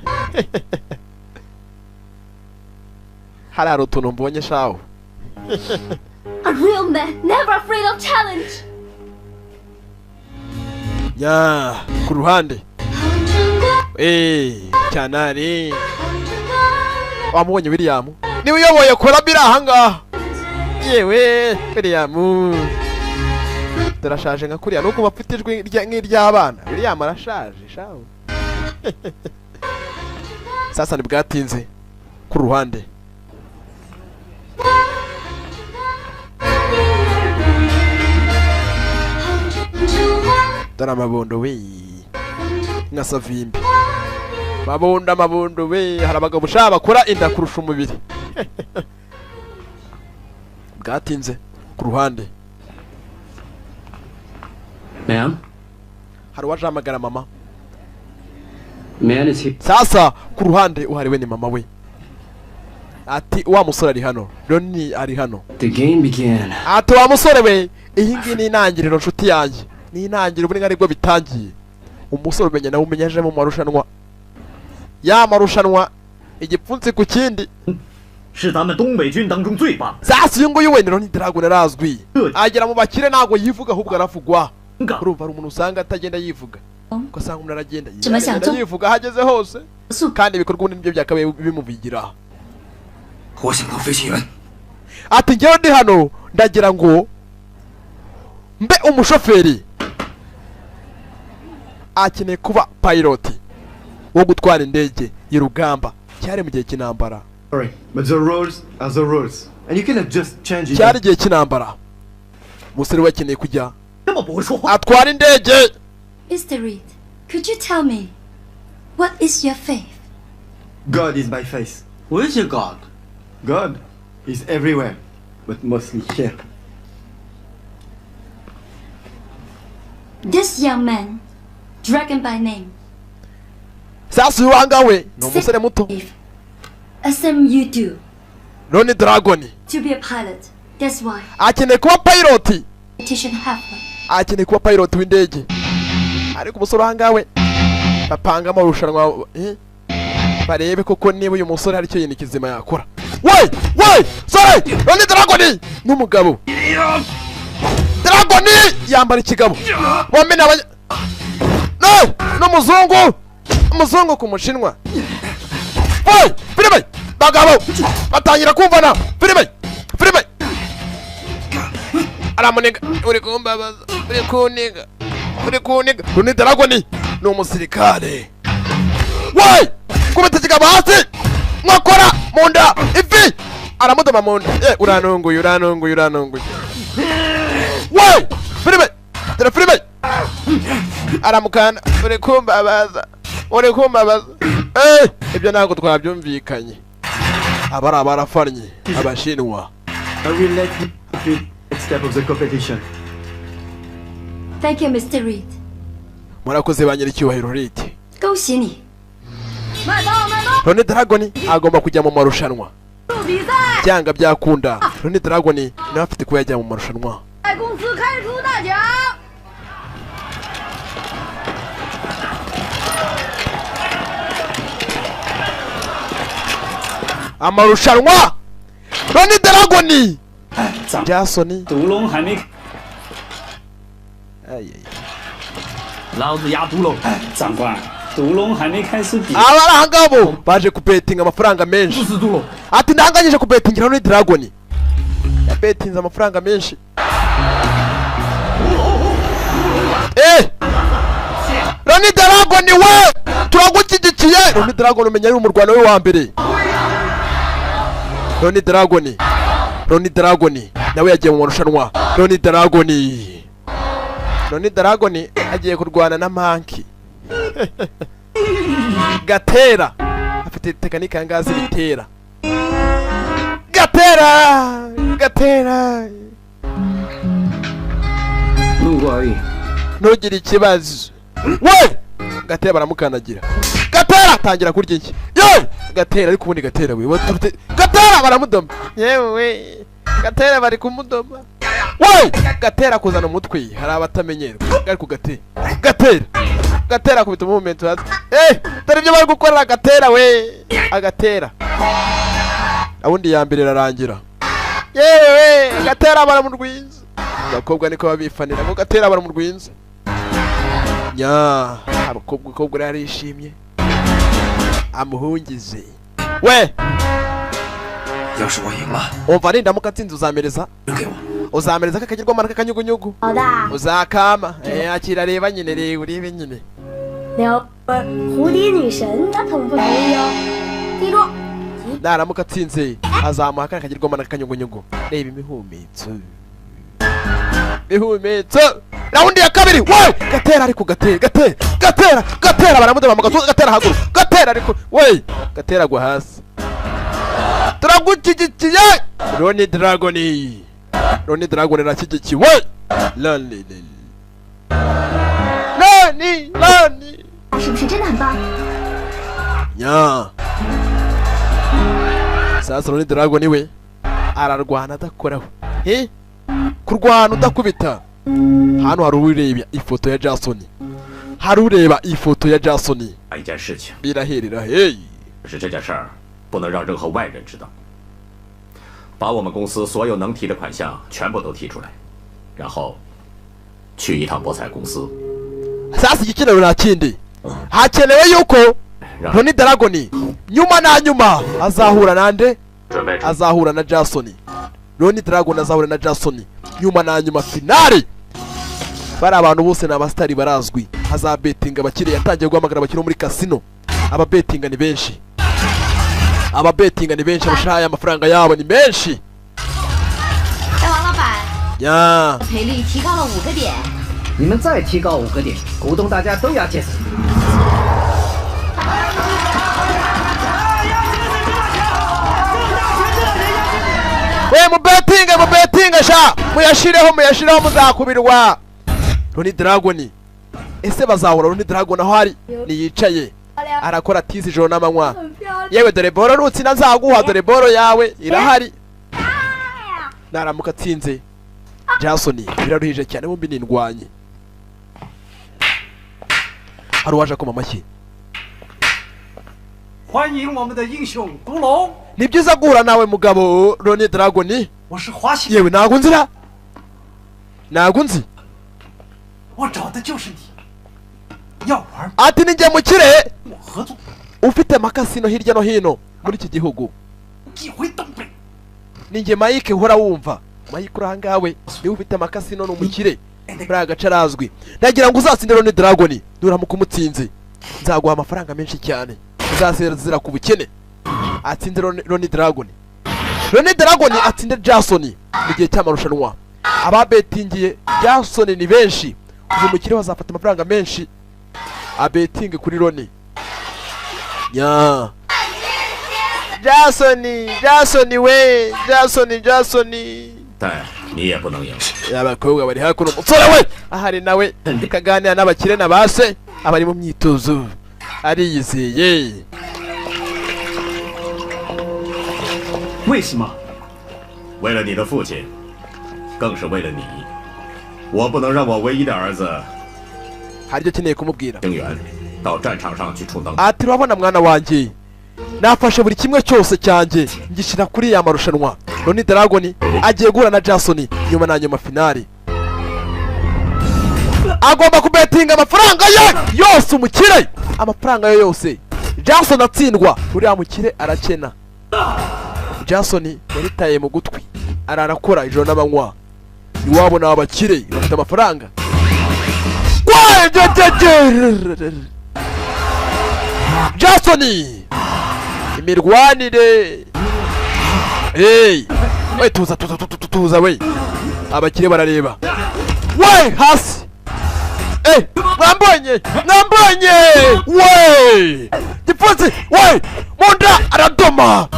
Hari utuntu mbonye shawo. A real man never afraid of challenge. Nya ku ruhande cyanari wamubonye, William niwe uyoboye kora biri ahangaha. Yewe William turashaje nka kuriya, nuko bafite ijwi nk'iry'abana. William arashaje shawo. Sasa ntibwatinze ku ruhande. Dore amabondo we, nka Savimbi, mabondo, amabondo we. Hari abagabo ushaka bakora inda kurusha umubiri. Bwatinze ku ruhande. Ma'am, Hari uwaje ahamagara mama. Man is here. Sasa ku ruhande uhariwe ni mama we, ati wa musore ari hano, Roni ari hano. The game began. Ati wa musore we, iyi ngiyi ni intangiriro, nshuti yanjye, ni intangiriro, ubu aribwo bitangiye. Umusore umenya nawe umenya aje mu marushanwa, ya marushanwa Igipfunsi ku kindi. 是咱们东北军当中最棒。 Sasa uyu nguyu wenda Ronnie Dragon arazwi, agera mu bakire ntabwo yivuga ahubwo aravugwa. Urumva hari umuntu usanga atagenda yivuga, ugasanga umuntu aragenda yivuga aho ageze hose, kandi ibikorwa ubundi nibyo byakabaye bimuvugira. 我想当飞行员。 Ati njyewe ndi hano ndagira ngo mbe umushoferi. Akeneye kuba pilot wo gutwara indege y'urugamba, cyari mu gihe cy'intambara. Sorry, but the rules are the rules, and you cannot just change it. Cyari igihe cy'intambara, umusore we akeneye kujya atwara indege. Mr. Reed, could you tell me what is your faith? God is my faith. Where is your God? God is everywhere, but mostly here. This young man, Dragon by name. Sasa uyu wangawe ni umusore muto. Assume you do. Ronnie Dragon. To be a pilot. That's why. Akeneye kuba pilot. Halfway. Akeneye kuba pilot w'indege. Ariko umusore wangawe bapanga amarushanwa barebe koko niba uyu musore hari icyo yintu kizima yakora. We we sorry, Ronnie Dragon n'umugabo. Dragon yambara ikigabo. Wamena abanya No, n'umuzungu. Umuzungu ku mushinwa. Boy, filime bagabo batangira kumvana. Filime filime aramuniga, uri kumbabaza, uri kuniga, uri kuniga. Ronnie Dragon ni umusirikare. We kubita ikigabo hasi, nkokora mu nda, ivi aramudoma mu nda. Uranunguye, uranunguye, uranunguye. We filime dore filime aramukanda, uri kumbabaza, uri kumbabaza. Ibyo ntabwo twabyumvikanye. Abari abarafannye abashinwa. I will let you complete next step of the competition. Thank you, Mr. Reed. Murakoze ba nyiricyubahiro Reed. 恭喜你。 Ronnie Dragon agomba kujya mu marushanwa. Byanga byakunda Ronnie Dragon nawe afite kuba yajya mu marushanwa. 公司开出大奖。 Amarushanwa Ronnie Dragon Jason 毒龙还没，哎呀， 老子压毒龙，长官，毒龙还没开始比。 Abari ahangabo baje kubetinga amafaranga menshi. Ati ndanganyije kubetingira Ronnie Dragon. Yabetinze amafaranga menshi. Ronnie Dragon we turagushyigikiye. Ronnie Dragon umenya ari umurwano we wa mbere. Ronnie Dragon, Ronnie Dragon nawe yagiye mu marushanwa. Ronnie Dragon, Ronnie Dragon agiye kurwana na Monkey. Gatera afite tekinike ngazi bitera. Gatera, Gatera. Ntugire ikibazo. We Gatera baramukandagira. Gatera atangira kurya iki? Yewe Gatera ariko ubundi Gatera we waturute. Gatera baramudoma. Yewe Gatera bari kumudoma. We Gatera kuzana umutwe hari abatamenyerwa. Ariko Gatera Gatera Gatera kubita movement hasi. Dore ibyo bari gukorera Gatera we. Agatera. Abundi ya mbere rarangira. Yewe Gatera baramurwinza. Abakobwa niko babifanira ngo Gatera baramurwinza. Nya abakobwa yarishimye amuhungize we. Umva nindamuka nsinze uzamereza, uzamereza kakagirwa kakanyugunyugu uzakama. Akira reba nyine, reba urebe nyine. Naramuka atsinze azamuha kakagirwa kakanyugunyugu. Reba imihumetso, imihumetso. Raundi ya kabiri we Gatera ariko Gatera Gatera Gatera Gatera baramudoma mu gatuza. Gatera haguruka Gatera ariko we Gatera gwa hasi. Turagushyigikiye Ronnie Dragon, Ronnie Dragon arashyigikiwe. Lonely Lonely Lonely 是不是真的很棒？ Nya sasa Ronnie Dragon we ararwana adakoraho. Kurwana udakubita. Hano hari ureba ifoto ya Jason, hari ureba ifoto ya Jason. Biraherera hey. 不能让任何外人知道。把我们公司所有能提的款项全部都提出来，然后去一趟博彩公司。 Sasa igikenewe nta kindi, hakenewe yuko Ronnie Dragon nyuma na nyuma azahura nande? 准备出 Azahura na Jason. Ronnie Dragon azahura na Jason nyuma na nyuma, finale. Bari abantu bose ni abasitari barazwi, hazabetinga abakire. Yatangiye guhamagara abakire bo muri kasino. Ababetinga ni benshi, ababetinga ni benshi, abashaya amafaranga yabo ni menshi. 哎，王老板， Ya. 赔率提高了5个点。 你们再提高5个点，股东大家都要见死。 We mubetinge, mubetinge sha, muyashireho, muyashireho, muzakubirwa. Ronnie Dragon, ese bazahura? Ronnie Dragon aho ari niyicaye arakora tizi ijoro n'amanywa. Yewe, dore boro, nutsinda nzaguha, dore boro yawe irahari. Naramuka atsinze Jason biraruhije cyane, bombi nindwanye. Hari uwaje akoma amashyi. 欢迎我们的英雄独龙， Ni byiza guhura nawe mugabo Ronnie Dragon. 我是华西， Yewe, ntago nzira, ntago nzi. 我找的就是你。要玩 Ati ni njye mukire 我合作， ufite amakasino hirya no hino muri iki gihugu. 一回东北。 Ni njye Mike uhora wumva. Mike uri ahangawe niwe ufite amakasino, ni umukire muri aka gace, arazwi. Ndagira ngo uzatsinde Ronnie Dragon. Nuramuka umutsinze nzaguha amafaranga menshi cyane, uzasezera ku bukene. Atsinze Ronnie Dragon, Ronnie Dragon atsinde Jason mu gihe cy'amarushanwa. Ababetingiye Jason ni benshi. Uyu mukire bazafata amafaranga menshi abetinge kuri Ronnie nya Jason. Jason we, Jason, Jason. 但你也不能赢。 Abakobwa bari hakuno, umusore we ahari nawe kaganira n'abakire na ba se, abari mu myitozo ariyizeye. 为什么？ 为了你的父亲，更是为了你，我不能让我唯一的儿子 Hari ibyo akeneye kumubwira. 丁原到战场上去充当。 Ati urabona mwana wanjye, nafashe buri kimwe cyose cyanjye ngishyira kuri ya marushanwa. Ronnie Dragon agiye guhura na Jason nyuma na nyuma, finale. Agomba kubetinga amafaranga ye yose, umukire amafaranga ye yose. Jason atsindwa, uriya mukire arakena. Jason yaritaye mu gutwi, ararakora ijoro n'amanywa. Iwabo ni abakire bafite amafaranga. Jason imirwanire. Hey, we, tuza, tuza, tuza, tuza we. Abakire barareba we hasi. Eh, mwambonye, mwambonye we, gipfunsi we munda, aradoma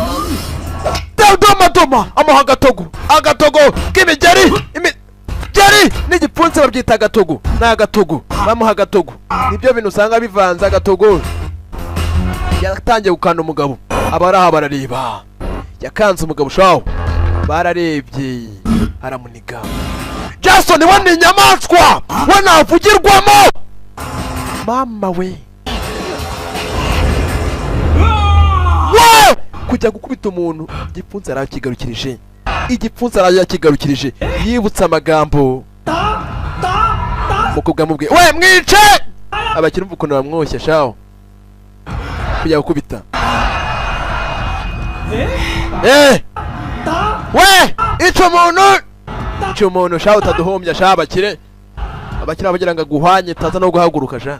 doma doma, amuha agatogo, agatogo k'imigeri, imigeri n'igipfunsi babyita agatogo, ni agatogo, bamuha agatogo. Nibyo bintu usanga bivanze agatogo. Yatangiye gukanda umugabo, abari aha barareba. Yakanze umugabo shawo, bararebye, aramuniga. Jason we ni inyamaswa, we ntavugirwamo. Mama we we, kujya gukubita umuntu igipfunsi arakigarukirije, igipfunsi arakigarukirije. Yibutse amagambo umukobwa amubwiye we mwice. Abakire umva ukuntu bamwoshya shawo, kujya gukubita. Eh we, ica umuntu, ica umuntu shawo, utaduhombya sha. Abakire, abakire bagira ngo aguhanye taza no guhaguruka sha,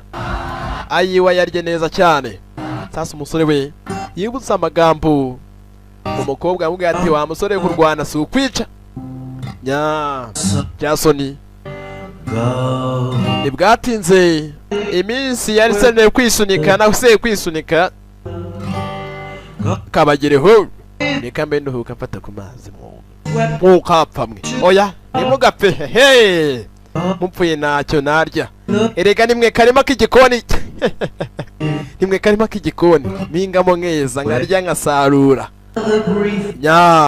ayiwe yarye neza cyane. Sasa umusore we yibutse amagambo umukobwa yamubwiye, ati wa musore, kurwana si ukwica. Nya Jason ntibwatinze, iminsi yari iseneye kwisunika nawe se kwisunika kabagereho. Reka mbe nduhuka mfata ku mazi mwukapfa mwe. Oya, ntimugapfe hehe, mupfuye ntacyo narya. Erega nimwe karima k'igikoni, nimwe karima k'igikoni mpingamo nkeza nkarya nkasarura nya.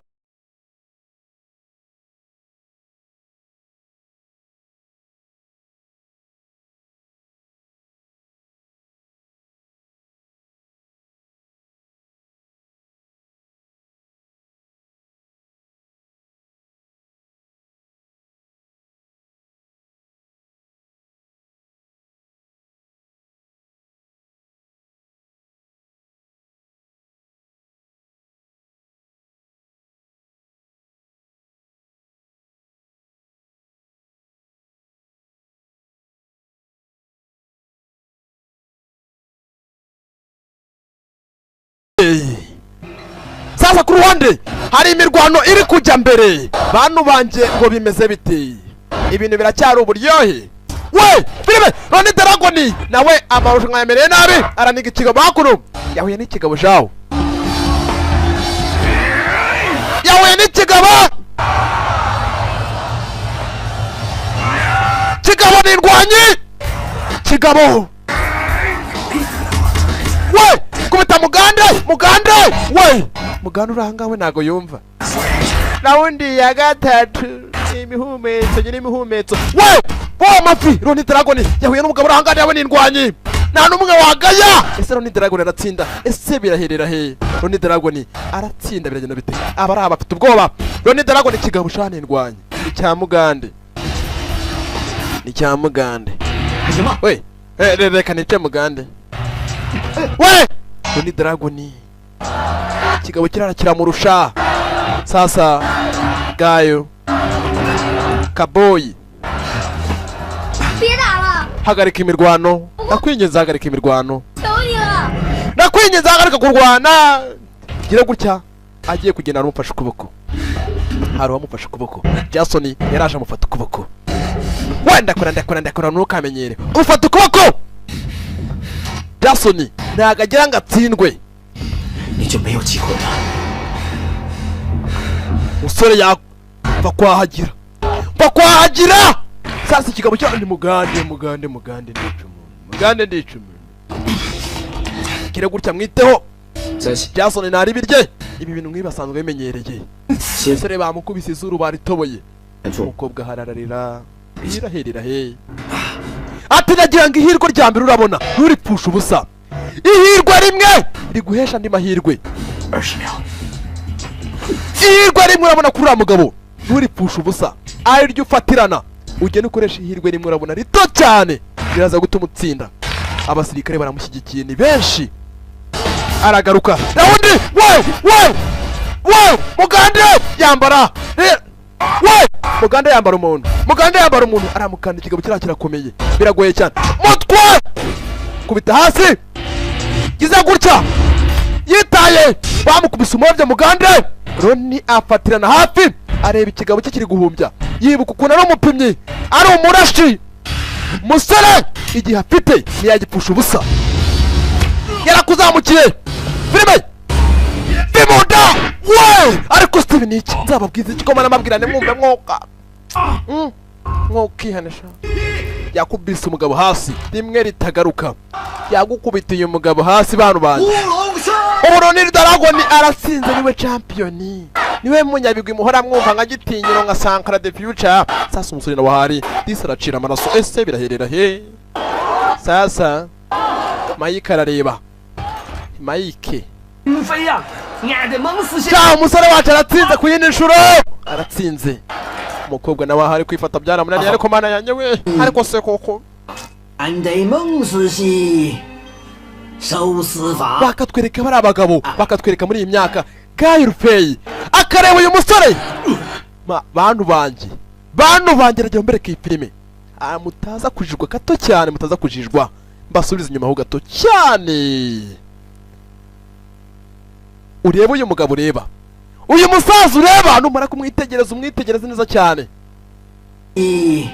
Sasa ku ruhande hari imirwano iri kujya mbere. Bantu banjye, ngo bimeze bite? Ibintu biracyari uburyohe we. Filime Ronnie Dragon nawe amarushanwa yamereye nabi, araniga ikigabo hakuno. Yahuye n'ikigabo jawo, yahuye n'ikigabo. Kigabo ni indwanyi. Kigabo we kubita mugande, mugande we, mugande uranga we ntago yumva. Round ya gatatu, imihumetso nyine, imihumetso we bo mafi. Ronnie Dragon yahuye n'umugabo urangana, yawe n'indwanyi, nta n'umwe wagaya. Ese Ronnie Dragon aratsinda? Ese biraherera he? Ronnie Dragon aratsinda? Biragenda bite? Aba ari abafite ubwoba. Ronnie Dragon, ikigabo shana, indwanyi icya mugande, ni cya mugande we. Reka nice mugande we. Ronnie Dragon, ikigabo kirara kiramurusha. Sasa gayo kaboyi. 别打了， Hagarika imirwano, ndakwinginze, hagarika imirwano. 求你了！ Ndakwinginze, hagarika kurwana. Gira gutya, agiye kugenda aramufashe ukuboko. Hari uwamufashe ukuboko. Jason yaraje amufata ukuboko. We, ndakora, ndakora, ndakora, ntukamenyere. Ufata ukuboko. Jason ntabwo agira ngo atsindwe. 你就没有机会了。 Umusore yapfa kwahagira, pfa kwahagira. Sasa ikigabo cyo ni mugande, mugande, mugande, ndica umuntu, mugande, ndica umuntu. Kire gutya, mwiteho. 在一起， Jason ntari birye ibi bintu nk'ibi, basanzwe bimenyereye. 先 Umusore bamukubise izuru baritoboye. 住。 Umukobwa harararira irahirira he, ati nagira ngo ihirwe rya mbere urabona nturipfushe ubusa. Ihirwe rimwe riguhesha andi mahirwe. 20秒。 Ihirwe rimwe urabona kuri uriya mugabo nturipfushe ubusa, ari ryo ufatirana ugenda ukoresha ihirwe rimwe urabona rito cyane riraza gutuma utsinda. Abasirikare baramushyigikiye, ni benshi. Aragaruka round we, we, we, mugande yambara we, mugande yambara umuntu, mugande yambara umuntu, aramukanda. Ikigabo kiriya kirakomeye, biragoye cyane. Mutwe kubita hasi, gize gutya yitaye, bamukubise umurabyo mugande. Roni afatirana hafi, areba ikigabo cye kiri guhumbya, yibuka ukuntu ari umupimyi, ari umurashi. Musore igihe afite ntiyagipfusha ubusa. Yarakuzamukiye, filime bimunda we. Ariko Steven, ni iki nzababwiza iki ko namabwirane mwumve mwuka mwukihanisha? Yakubise umugabo hasi rimwe ritagaruka, yagukubitiye umugabo hasi. Bantu banjye, ubu Ronnie Dragon aratsinze, niwe champion, niwe munyabigwi muhora mwumva nka Gitinyiro, nka Sankara the Future. Sasa umusore nawe ahari disi aracira amaraso. Ese biraherera he? Sasa Mike arareba Mike. 飞呀，俺的梦死 Cya umusore wacu aratsinze ku yindi nshuro, aratsinze. Umukobwa nawe ahari kwifata byaramunaniye, ariko mana yanjye we, ariko se koko? 俺的梦死西，收司法。 Bakatwereka bari abagabo, bakatwereka muri iyi myaka Kayirufeyi akareba uyu musore. Bantu banjye, bantu banjye, ragira mbereke iyi filime. Ah, mutaza kujijwa gato cyane, mutaza kujijwa, mbasubize inyuma ho gato cyane. Urebe uyu mugabo ureba, uyu musaza ureba, numara kumwitegereza umwitegereze neza cyane. 一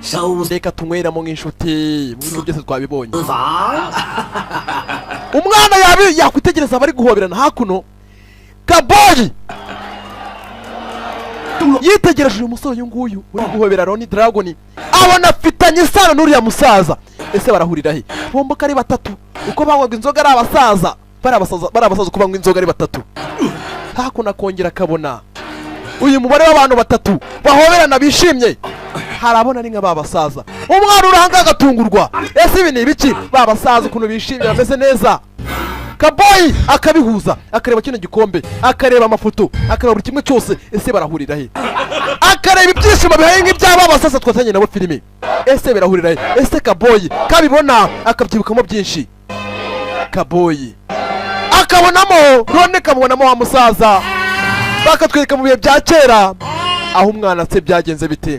收 Reka tunyweramo nk'inshuti mu byose twabibonye. 司法。 Umwana yabi yakwitegereza abari guhoberana hakuno. Kaboyi yitegereje uyu musore, uyu nguyu uri guhobera Ronnie Dragon, abona afitanye isano n'uriya musaza. Ese barahurira he bombi ko ari batatu? Uko banywaga inzoga ari abasaza, bari abasaza, bari abasaza, uko banywa inzoga ari batatu. Hakuno akongera akabona uyu mubare w'abantu batatu bahoberana bishimye, harabona ari nka ba basaza. Umwana uranga agatungurwa, ese ibi ni ibiki? Ba basaza ukuntu bishimye, bameze neza. Kaboyi akabihuza, akareba kino gikombe, akareba amafoto, akareba buri kimwe cyose. Ese barahurira he? Akareba ibyishimo bihaye nk'iby'aba basaza twatanye nabo filime. Ese birahurira he? Ese Kaboyi kabibona akabyibukamo byinshi? Kaboyi akabonamo Rone, kamubonamo wa musaza bakatwereka mu bihe bya kera aho umwana se byagenze bite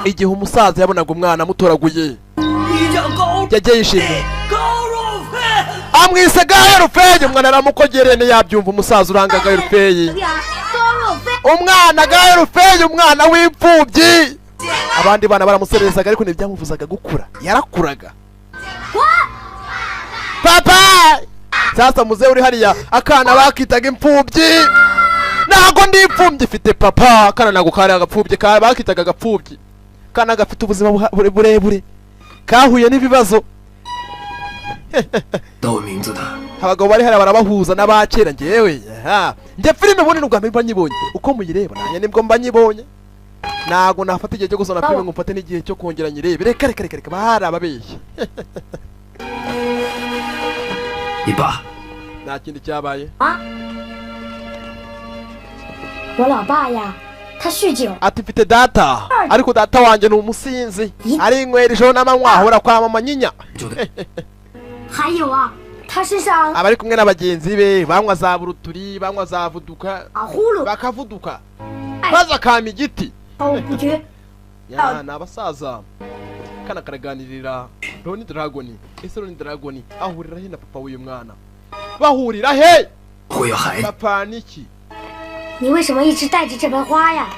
igihe umusaza yabonaga umwana amutoraguye 你叫高 yagiye yishimye. 高若飞。Amwise Gaherufeyi. Umwana aramukogereye ntiyabyumva. Umusaza uranga Gaherufeyi, umwana Gaherufeyi, umwana w'imfubyi. Abandi bana baramuserezaga ariko ntibyamubuzaga gukura, yarakuraga. Papa sasa muzehe uri hariya, akana bakitaga imfubyi, ntago ndi imfubyi ifite papa. Akana ntago kari agapfubyi, bakitaga agapfubyi. Kana gafite ubuzima burebure, kahuye n'ibibazo. Abagabo bari hariya barabahuza n'abakera. Ngewe njye filime ubundi nubwo mba nyibonye uko muyireba, nanjye nibwo mba nyibonye. Ntago nafata igihe cyo gusoma filime ngo mfate n'igihe cyo kongera nyirebe. Reka reka reka reka, bahari ababeshyi. Nta kindi cyabaye. Ati mfite data, ariko data wanjye ni umusinzi, arinywera ijoro n'amanywa, ahora kwa mama nyinya. Abari kumwe n'abagenzi be banywa za buruturi, banywa za vuduka, bakavuduka maze akama igiti. Ya ni abasaza. Kana karaganirira Ronnie Dragon. Ese Ronnie Dragon ahurira he na papa w'uyu mwana? Bahurira he? Papa niki? 你为什么一直带着这盆花呀？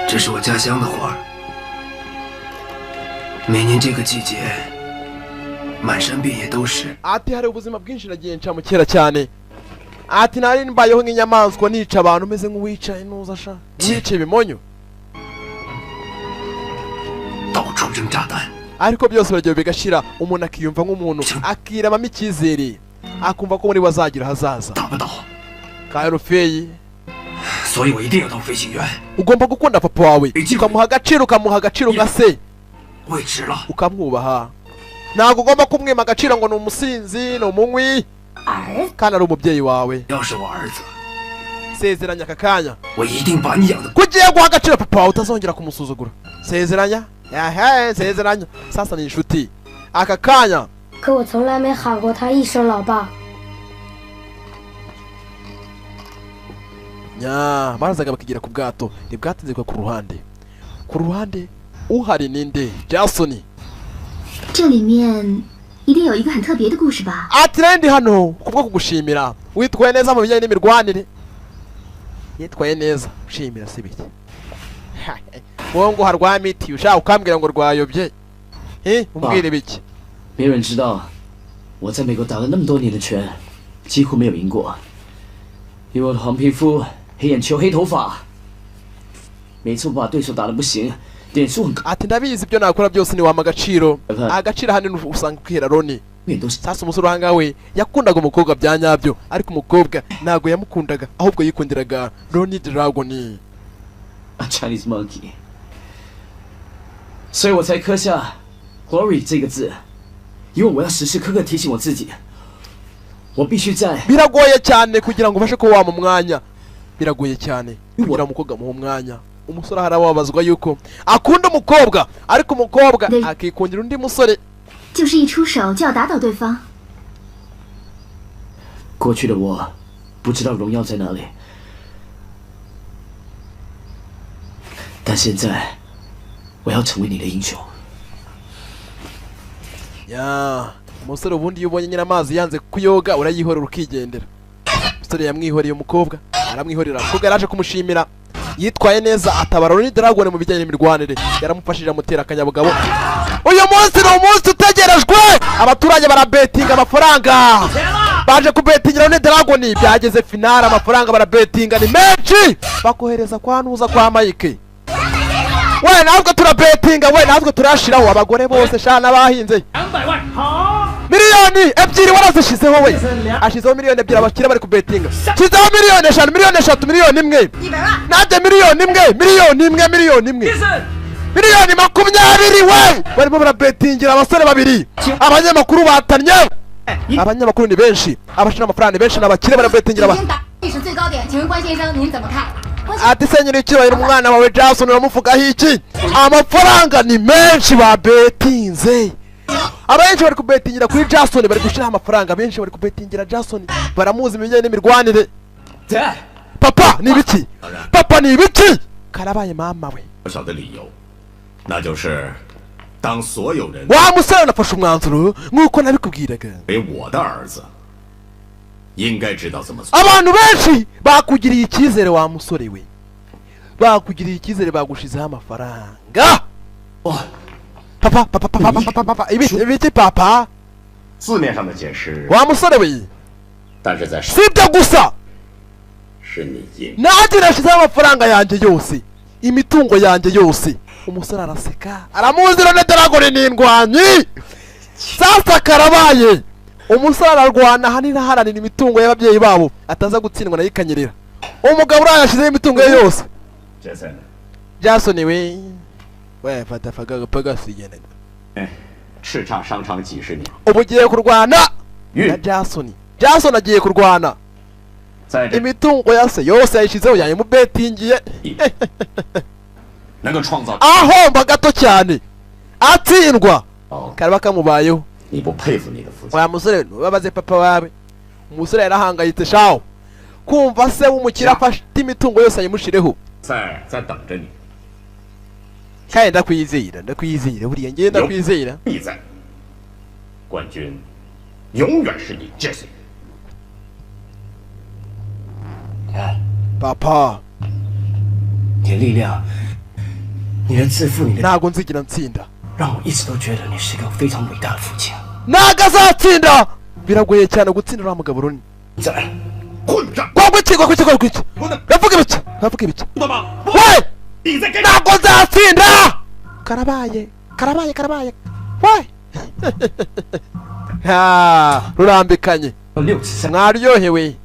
这是我家乡的花，每年这个季节，满山遍野都是。 Ati hari ubuzima bwinshi nagiye ncamo kera cyane. Ati nari mbayeho nk'inyamaswa, nica abantu meze nk'uwicaye nuza sha, nica ibimonyo. 到处扔炸弹。 Ariko byose biragiye bigashira, umuntu akiyumva nk'umuntu, akiremamo icyizere, akumva ko muri we azagira hazaza. Karufeyi, ugomba gukunda papa wawe, ukamuha agaciro, ukamuha agaciro nka se, ukamwubaha. Ntabwo ugomba kumwima agaciro ngo ni umusinzi, ni umunywi, kandi ari umubyeyi wawe. Sezeranya aka kanya ko ugiye guha agaciro papa wawe, utazongera kumusuzugura. Sezeranya. Yahe, sezeranya. Sasa ni inshuti aka kanya. 可我从来没喊过他一声老爸。 Nya, barazaga bakigira ku bwato, ntibwatinze ku ruhande. Ku ruhande uhari ninde? Jason. 这里面一定有一个很特别的故事吧？ Ati ndi hano kubwo kugushimira. Witwaye neza mu bijyanye n'imirwanire. Yitwaye neza, ushimira si bike. Wowe ngo harwa miti ushaka ukambwira ngo rwayobye. Umbwire biki? 没人知道我在美国打了那么多年的拳，几乎没有赢过。因为我的黄皮肤、黑眼球、黑头发，每次我把对手打得不行，点数很高。 Ati ndabizi ibyo nakora byose ni wama agaciro. Agaciro ahanini usanga ukihera Roni. Sasa umusore uhanga we yakundaga umukobwa bya nyabyo, ariko umukobwa ntago yamukundaga, ahubwo yikundiraga Ronnie Dragon. A Chinese monkey. 所以我才刻下 glory 这个字，因为我要时时刻刻提醒我自己，我必须在。 Biragoye cyane kugira ngo ubashe kuba wama umwanya, biragoye cyane kugira umukobwa muhe umwanya. Umusore harababazwa yuko akunda umukobwa, ariko umukobwa akikundira undi musore. 就是一出手就要打倒对方。过去的我不知道荣耀在哪里，但现在我要成为你的英雄。 Ya, umusore ubundi iyo ubonye nyiramazi yanze kuyoga urayihorera ukigendera. Umusore yamwihoreye umukobwa, aramwihorera. Umukobwa yaraje kumushimira, yitwaye neza, atabara Ronnie Dragon mu bijyanye n'imirwanire, yaramufashije amutera akanyabugabo. Uyu munsi ni umunsi utegerejwe, abaturage barabetinga amafaranga, baje kubetingira Ronnie Dragon. Byageze finale, amafaranga barabetinga ni menshi, bakohereza kwa Ntuza kwa Mike. We natwe turabetinga, we natwe turashiraho. Abagore bose sha n'abahinze miliyoni 2 warazishizeho we, ashizeho miliyoni 2 abakire bari kubetinga. Shizeho miliyoni 5, miliyoni 3, miliyoni 1, nanjye miliyoni 1, miliyoni 1, miliyoni 1, miliyoni 20 we. Barimo barabetingira abasore babiri, abanyamakuru batanye. Abanyamakuru ni benshi, abashira amafaranga ni benshi, n'abakire barabetingira. Ati senyeri icyubahiro umwana wawe Jason uramuvugaho iki? Amafaranga ni menshi babetinze. Abenshi bari kubetingira kuri Jason, bari gushira amafaranga benshi bari kubetingira Jason, baramuzi mu bijyanye n'imirwanire. Papa ni ibiki? Papa ni ibiki? Karabaye mama we. 那就是当所有人 Wa musore, nafashe umwanzuro nk'uko nabikubwiraga. 为我的儿子，应该知道怎么做。 Abantu benshi bakugiriye icyizere, wa musore we, bakugiriye icyizere, bagushizeho amafaranga. Papa, papa, papa, papa, papa, papa, ibiki, ibiki, papa? 字面上的解释， Wa musore we, 但是在 si ibyo gusa, 是你赢。 Nanjye nashizeho amafaranga yanjye yose, imitungo yanjye yose. Umusore araseka, aramuzi. None Dragon ni indwanyi. Sasa karabaye, umusore ararwana ahanini aharanira imitungo y'ababyeyi babo, ataza gutsindwa nayo ikanyerera. Umugabo uriya yashyizeho imitungo ye yose. Jason， Jason we, we fata faga pagasigenega. 叱咤商场几十年， Ubu ugiye kurwana na Jason. Jason agiye kurwana. 在这 Imitungo ya se yose yayishyizeho, yayimubetingiye. 能够创造 Ahomba gato cyane atsindwa, karaba kamubayeho. 你不佩服你的父亲？ Wa musore, ntubabaze papa wawe. Umusore yarahangayitse shawo, kumva se w'umukire afata imitungo yose ayimushireho. 在在等着你， Kandi ndakwizera, ndakwizera, buriya ngiye ndakwizera. 你在，冠军永远是你，Jason。 Papa， 你的力量，你的自负，你的 Ntabwo nzigera ntsinda. 让我一直都觉得你是一个非常伟大的父亲。 Ntabwo azatsinda, biragoye cyane gutsinda uriya mugabo runini. 再来， 混账！ Gwagwiki, gwagwiki, gwagwiki, uravuga ibiki, uravuga ibiki? 的吗？ We! 你在干？ Ntabwo nzatsinda, karabaye, karabaye, karabaye we. Ha, rurambikanye. 六次三， Mwaryohewe.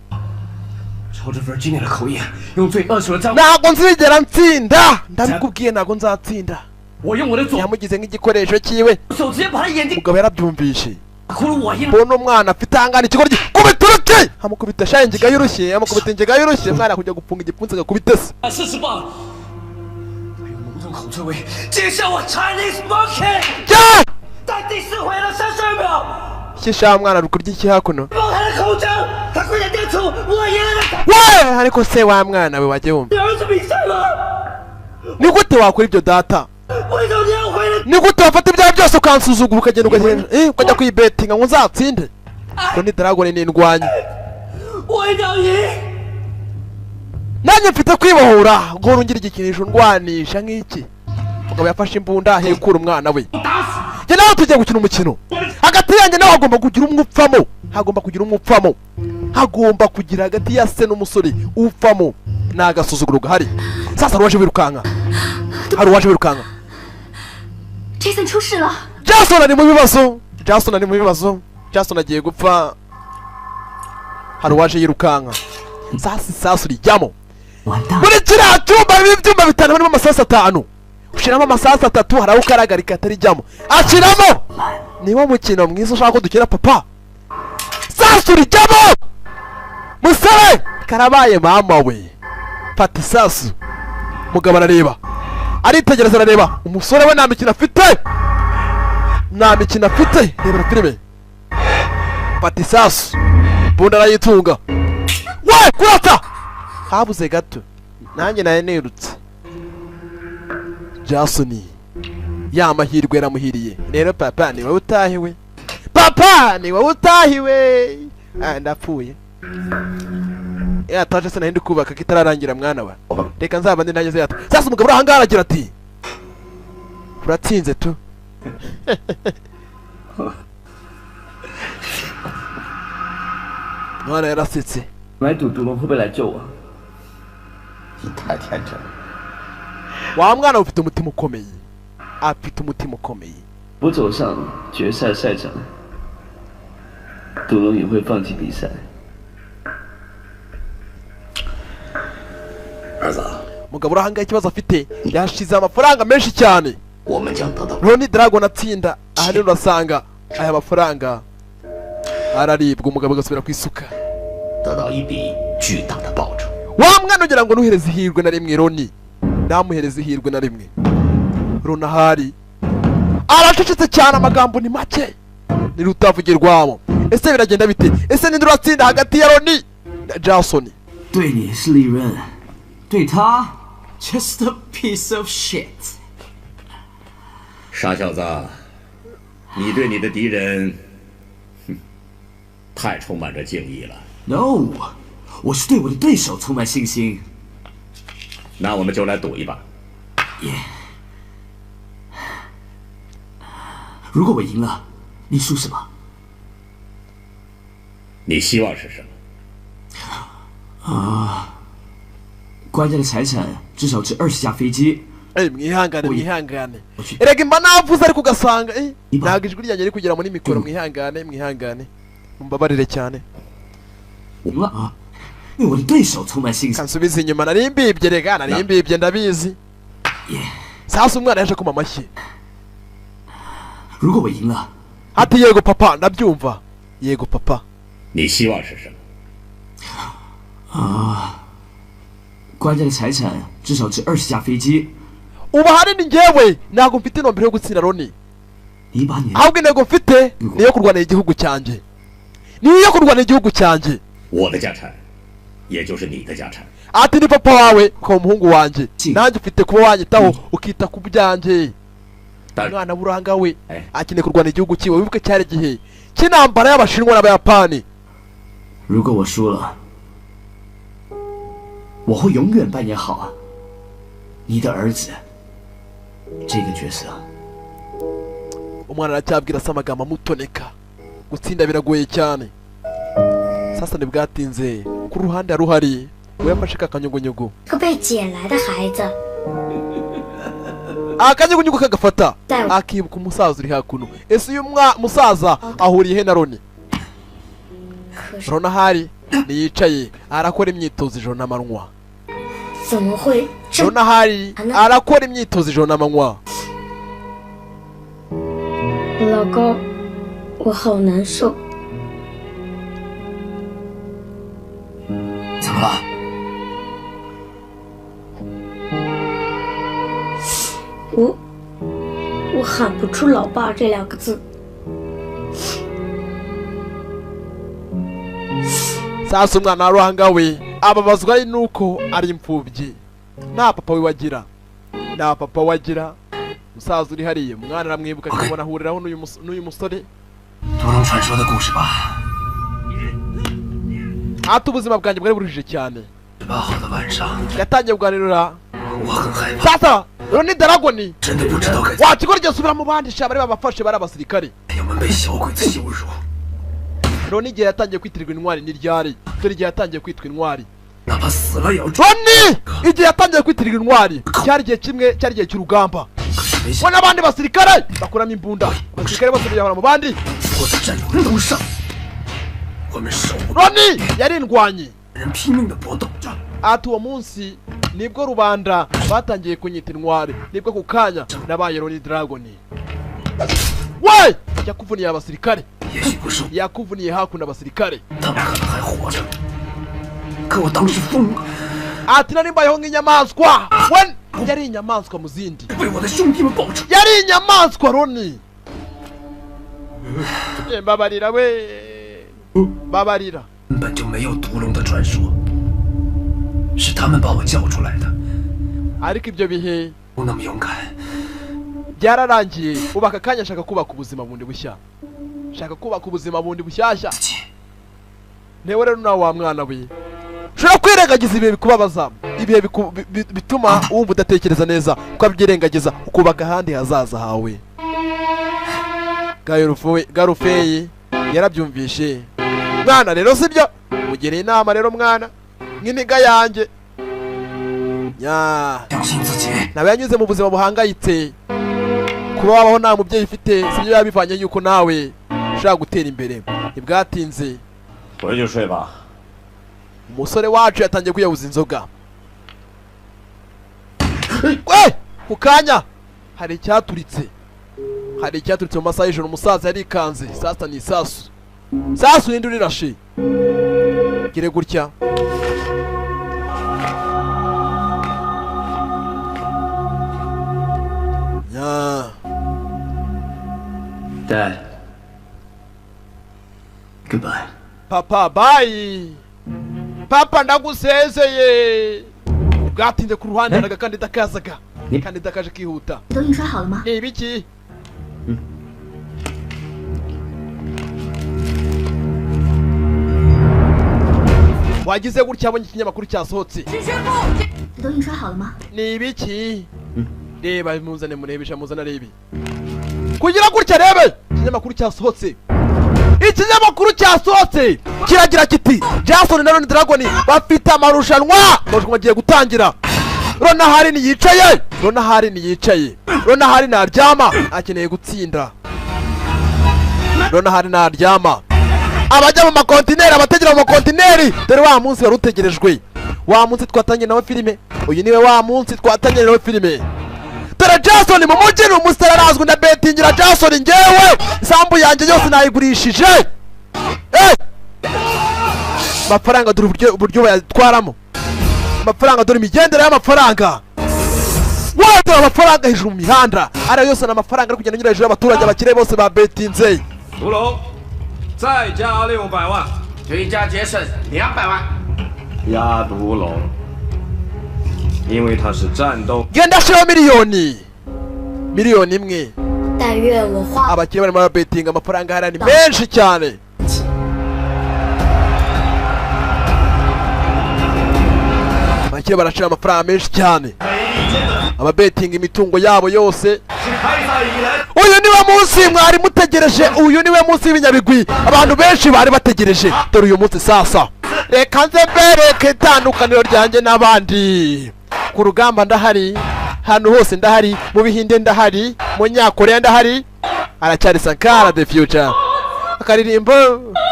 朝着 Virginia 的口音，用最恶俗的脏话， Ntabwo nzigera ntsinda, ndabikubwiye, ntabwo nzatsinda. 我用我的左 Yamugize nk'igikoresho cyiwe. 手直接把他眼睛 Umugabo yarabyumvishe. 哭了，我赢了。 Mbona umwana afite ahangana ikigoryi, kubita uruti, amukubita sha ingiga y'urushyi, amukubita ingiga y'urushyi, umwana kujya gufunga igipfunsi agakubita se. 40磅，还有浓重口臭味，介绍我 Chinese monkey， Ja! 在第四回合32秒， Shisha mwana ari kurya iki hakuno? 爆他的口腔，他跪在地处，我赢了。 We, ariko se wa mwana we, wajye wumva. 你儿子比赛吗？ Ni gute wakora ibyo, data? 为什么你要回来？ Ni gute wafata ibyawe byose ukansuzugura, ukagenda ukagenda, ukajya kuyibetinga ngo nzatsinde? Ngo Dragon ni indwanyi. 我一定要赢！ Nanjye mfite kwibohora ngo ngira igikinisho ndwanisha nk'iki. Umugabo yafashe imbunda ahekura umwana we. Njye nawe tugiye gukina umukino, hagati yanjye nawe hagomba kugira umwe upfamo, hagomba kugira umwe upfamo, hagomba kugira hagati ya se n'umusore upfamo. Ni agasuzuguro gahari. Sasa hari uwaje wirukanka, hari uwaje wirukanka. Jason 出事了！ Jason ari mu bibazo, Jason ari mu bibazo, Jason agiye gupfa. Hari uwaje yirukanka. Sasa isasu rijyamo 完蛋！ Muri kiriya cyumba harimo ibyumba bitanu, harimo amasasu atanu, ushyiramo amasasu atatu, hari aho ukaragarika atarijyamo, ashyiramo. Niwo mukino mwiza ushaka ko dukina, papa. Sasu rijyamo, musore, karabaye mama we. Fata isasu. Mugabo arareba, aritegereza, arareba umusore we. Nta mikino afite, nta mikino afite. Rebera filime. Fata isasu, bunda arayitunga we, kurata habuze gato, nanjye nari nirutse. Jason ya mahirwe yaramuhiriye rero. Papa, ni wowe utahiwe, papa, ni wowe utahiwe. Ah, ndapfuye yataje se nari ndi kubaka ko itararangira. Mwana wa, reka nzaba ndi ntageze yata. Sasa umugabo uri ahangaha aragira ati: "Uratsinze tu." Mwana yarasetse. 来赌毒龙会不会来救我？ 你太天真了。 Wa mwana ufite umutima ukomeye, afite umutima ukomeye. 不走上决赛赛场，毒龙也会放弃比赛。 儿子， Umugabo uri ahangaha ikibazo afite, yashize amafaranga menshi cyane. 我们将得到 Roni Dragon atsinda, ahanini urasanga aya mafaranga araribwa, umugabo agasubira ku isuka. 得到一笔巨大的报酬。 Wa mwana, ugira ngo ntuhereze ihirwe na rimwe Roni, ntamuhereze ihirwe na rimwe. Roni ahari aracecetse cyane, amagambo ni make, ni rutavugirwamo. Ese biragenda bite? Ese ninde uratsinda hagati ya Roni na Jason? 对你是利润，对他 just a piece of shit。傻小子，你对你的敌人，哼，太充满着敬意了。No， 我是对我的对手充满信心。那我们就来赌一把。如果我赢了，你输什么？你希望是什么？啊，官家的财产至少值20架飞机。 Eh, mwihangane mwihangane. Erega mba navuze ariko ugasanga ntabwo ijwi ryanjye riri kugera muri mikoro. Mwihangane mwihangane, mumbabarire cyane. Kansubiza inyuma, nari mbibye rega, nari mbibye ndabizi. Sasa umwana yaje kuma amashyi. Ati yego papa, ndabyumva. Yego papa. 你希望是什么？啊，官家的财产至少值20架飞机。 Ubu ahanini njyewe ntabwo mfite intumbero yo gutsinda Loni, ahubwo intego mfite ni iyo kurwanira igihugu cyanjye, ni iyo kurwanira igihugu cyanjye. Ati ni papa wawe ukaba umuhungu wanjye, nanjye ufite kuba wanyitaho ukita ku byanjye. Umwana w'uranga we akeneye kurwanira igihugu cyiwe. Wibuke cyari igihe cy'intambara y'Abashinwa n'Abayapani. 如果我输了，我会永远扮演好你的儿子这个角色。 Umwana aracyabwira se amagambo amutoneka. Gutsinda biragoye cyane. Sasa ntibwatinze ku ruhande ruhari we yafashe akanyugunyugu. Akanyugunyugu kagafata akibuka umusaza uri hakuno. Ese uyu musaza ahuriye he na Loni? Loni ahari niyicaye arakora imyitozo ijoro n'amanywa. Loni ahari arakora imyitozo ijoro n'amanywa. 老公，我好难受。怎么了？我喊不出“老爸”这两个字。 Sasa umwana wa we ababazwa nuko ari imfubyi, nta papa we wagira, nta papa wagira. Umusaza uri hariya umwana aramwibuka akabona ahuriraho n'uyu musore. Ati ubuzima bwanjye bwari buruhije cyane. Yatangiye kuganirira sasa Loni Dragoni wa kigo ryo subira mu bandi sha bari babafashe bari abasirikare. Loni igihe yatangiye kwitirirwa intwari ni ryari? Dore igihe yatangiye kwitwa intwari. Loni igihe yatangiye kwitirirwa intwari cyari igihe kimwe, cyari igihe cy'urugamba. We n'abandi basirikare bakuramo imbunda, abasirikare bose biyahura mu bandi. Loni yari indwanyi. Ati uwo munsi nibwo rubanda batangiye kunyita intwari, nibwo ku kanya nabaye Loni Dragoni. We yakuvuniye abasirikare, yakuvuniye hakuno abasirikare. Ati nari mbayeho nk'inyamaswa. We yari inyamaswa mu zindi, yari inyamaswa Loni. Mbabarira we, mbabarira. Ariko ibyo bihe byararangiye. Ubu aka kanya ashaka kubaka ubuzima bundi bushya, shaka kubaka ubuzima bundi bushyashya. Ntewe rero nawe wa mwana we ushobora kwirengagiza ibihe bikubabaza, ibihe bituma wumva udatekereza neza, ukabyirengagiza ukubaka ahandi hazaza hawe. Garufeyi yarabyumvishe. Mwana rero sibyo, mugereye inama rero mwana nk'iniga yanjye. Nawe yanyuze mu buzima buhangayitse. Kuba wabaho nta mubyeyi ufite sibyo biba bivanye yuko nawe ushaka gutera imbere. Ntibwatinze umusore wacu yatangiye kwiyahuza inzoga. Ku kanya hari icyaturitse, hari icyaturitse mu masaha y'ijoro. Umusaza yarikanze. Sasa ni isasu, sasu ninde urirashe? Gire gutya. Dad. Goodbye. Papa, bye. Papa ndagusezeye. Bwatinze ku ruhande agakandida kazaga. Kandida kaje kihuta. 都印刷好了吗？ Ni ibiki? Wagize gutya abonye ikinyamakuru cyasohotse. 宣布， 这都印刷好了吗？ Ni ibiki? Reba muzane murebesha, muzane arebe. Kugira gutya rebe ikinyamakuru cyasohotse. Ikinyamakuru cyasohotse kiragira kiti: Jason na Ronnie Dragon bafite amarushanwa, amarushanwa agiye gutangira. Rona Harini yicaye, Rona Harini yicaye, Rona Harini ntaryama, akeneye gutsinda. Rona Harini ntaryama. Abajya mu makontineri, abategera mu makontineri, dore wa munsi wari utegerejwe, wa munsi twatangiye nawe filime. Uyu niwe wa munsi twatangiye nawe filime. Dore Jason mu mujyi ni umusore arazwi na betingira. Jason: "Ngewe isambu yanjye yose nayigurishije." Amafaranga, dore uburyo bayatwaramo amafaranga, dore imigendere y'amafaranga. Dore amafaranga hejuru mu mihanda, ariyo yose ni amafaranga ari kugenda anyura hejuru y'abaturage. Abakire bose babetinze. 独龙，再加600万， 追加杰森200万。 压独龙，因为他是战斗。 Genda ashiraho miliyoni 1. 但愿我花 Abakire barimo barabetinga, amafaranga hariya ni menshi cyane. Abakire barashira amafaranga menshi cyane, ababetinga imitungo yabo yose. Uyu niwe munsi mwari mutegereje, uyu niwe munsi w'ibinyabigwi abantu benshi bari bategereje. Dore uyu munsi sasa, reka nze mbereke itandukaniro ryanjye n'abandi. Ku rugamba ndahari, hano hose ndahari, mu Bihinde ndahari, mu Nyakoreya ndahari. Aracyari Sankara the Future. Akaririmbo,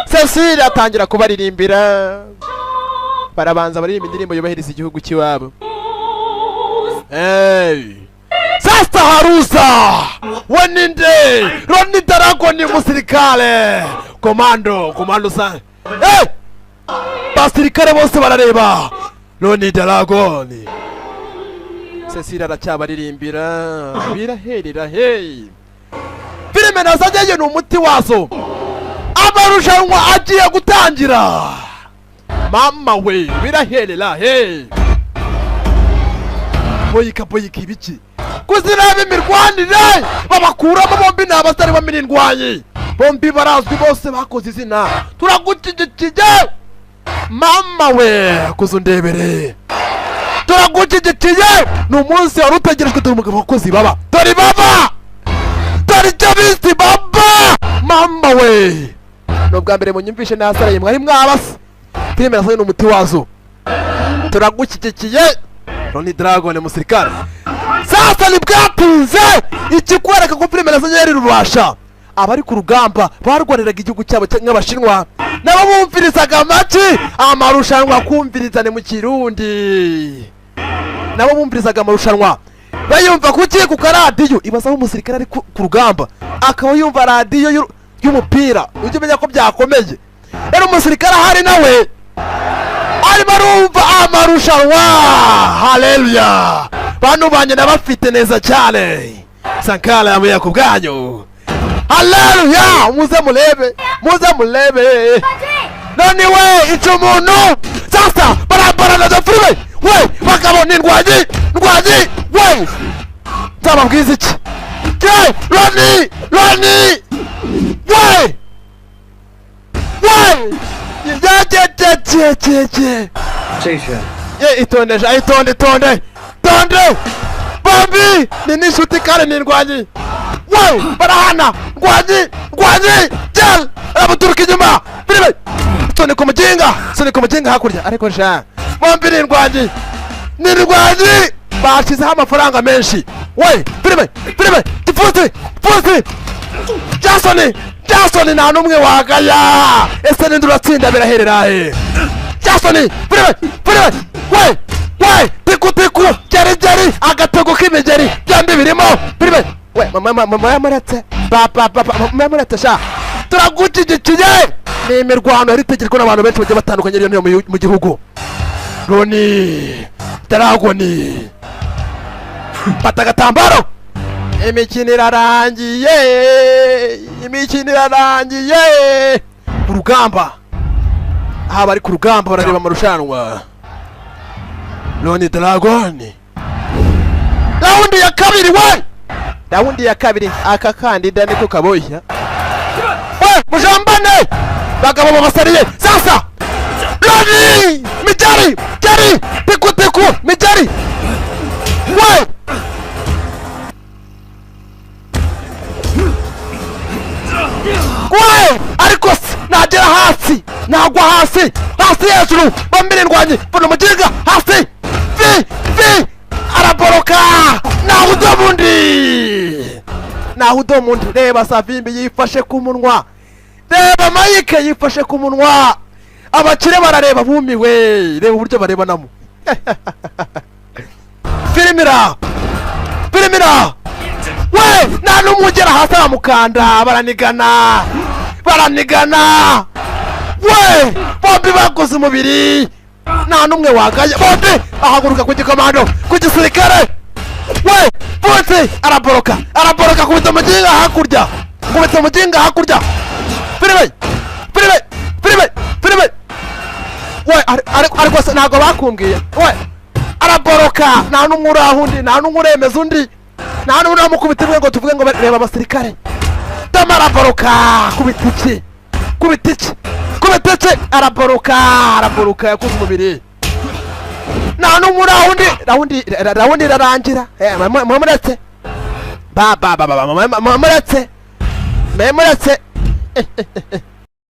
Cecile atangira kubaririmbira, barabanza baririmba indirimbo yubahiriza igihugu cy'iwabo. Hey. Sasa Harusa weninde Roni Dragon ni musirikale komando, komando sana. Hey! Basirikare bose barareba Roni Dragon. Cecile aracyabaririmbira, biraherera. Hey, filime nazajyayo ni umuti wazo. Amarushanwa agiye gutangira, mama we, biraherera. Hey, boyika boyika, ibiki kuziraba imirwanire babakuramo. Bombi ni abasare b'amirindwanyi, bombi barazwi, bose bakoze izina. Turagushyigikiye mama we, kuzundebere, turagushyigikiye. Ni umunsi wari utegerejwe. Dore umugabo wakoze ibaba, dore ibaba, dore icyo bise ibaba. Mama we, ni ubwa mbere munyumvishe nasaraye. Mwari mwabase filime nasaye ni umuti wazo. Turagushyigikiye Ronnie Dragon musirikare. Sasa ntibwatinze, ikikwereka ko filime nazo yari rubasha. Abari ku rugamba barwaniraga igihugu cyabo nk'Abashinwa nabo bumvirizaga amaki amarushanwa. Kumviriza ni mu Kirundi. Nabo bumvirizaga amarushanwa, bayumva kuki? Ku karadiyo. Ibaza aho umusirikare ari ku rugamba akaba yumva radiyo y'umupira, ujye umenya ko byakomeye. Rero umusirikare ahari nawe arimo arumva amarushanwa. Haleluya, bantu banjye, ndabafite neza cyane. Sankara yamuye ku bwanyu. Haleluya, muze murebe, muze murebe. None we ica umuntu. Sasa barabarana za filime we, bagabo ni ndwanyi, ndwanyi we. Nzababwiza iki? Ke Roni, Roni we, we ye. 这拳 Ye, itonde sha, itonde, itonde, itonde. Bombi ni n'inshuti kandi ni indwanyi we. Barahana, ndwanyi, ndwanyi gel aramuturuka inyuma. Filime, sunika umuginga, sunika umuginga hakurya. Ariko sha, bombi ni indwanyi, ni indwanyi, bashyizeho amafaranga menshi we. Filime, filime, gipfunsi, gipfunsi. Jason, Jason nta n'umwe wagaya. Ese ninde uratsinda? Biraherera he? Jason, filime, filime we, we, tiku tiku, geri geri, agatego k'imigeri, byombi birimo. Filime we, mama, mama yamuretse, papa, papa, mama yamuretse sha. Turagushyigikiye. Ni imirwano yari itegerejwe n'abantu benshi bagiye batandukanye hirya no hino mu gihugu. Roni Dragon, fata agatambaro, imikino irarangiye, imikino irarangiye. Urugamba, aha bari ku rugamba barareba amarushanwa. Roni Dragon, round ya kabiri we, round ya kabiri. Aka kandida niko kaboshya we, mujambane bagabo babasariye. Sasa Rani mijari jari teku teku mijari we we ariko nagera hasi nagwa hasi hasi hejuru bambire ndwanye mbona umuginga hasi vi vi araboroka naho udomundi naho udomundi. Reba Savimbi yifashe ku munwa, reba Mike yifashe ku munwa, abakire barareba bumiwe, reba uburyo barebanamo. Firimira firimira we nta n'umwe ugera hasi aramukanda, baranigana baranigana we bombi bakoze umubiri nta n'umwe wagaye bombi. Ahaguruka ku gikomando ku gisirikare we bose araboroka araboroka kubita umuginga hakurya kubita umuginga hakurya. Filime filime filime filime we ariko se ntabwo bakumbwiye we araboroka nta n'umwe uraho undi nta n'umwe uremeza undi nta n'umwe uramukubita imwe ngo tuvuge ngo reba abasirikare. Dama araboroka kubita iki kubita iki kubita iki araboroka araboroka yakoze umubiri nta n'umwe uraho undi. Rawundi rawundi irarangira muretse ba ba ba ba muretse muretse.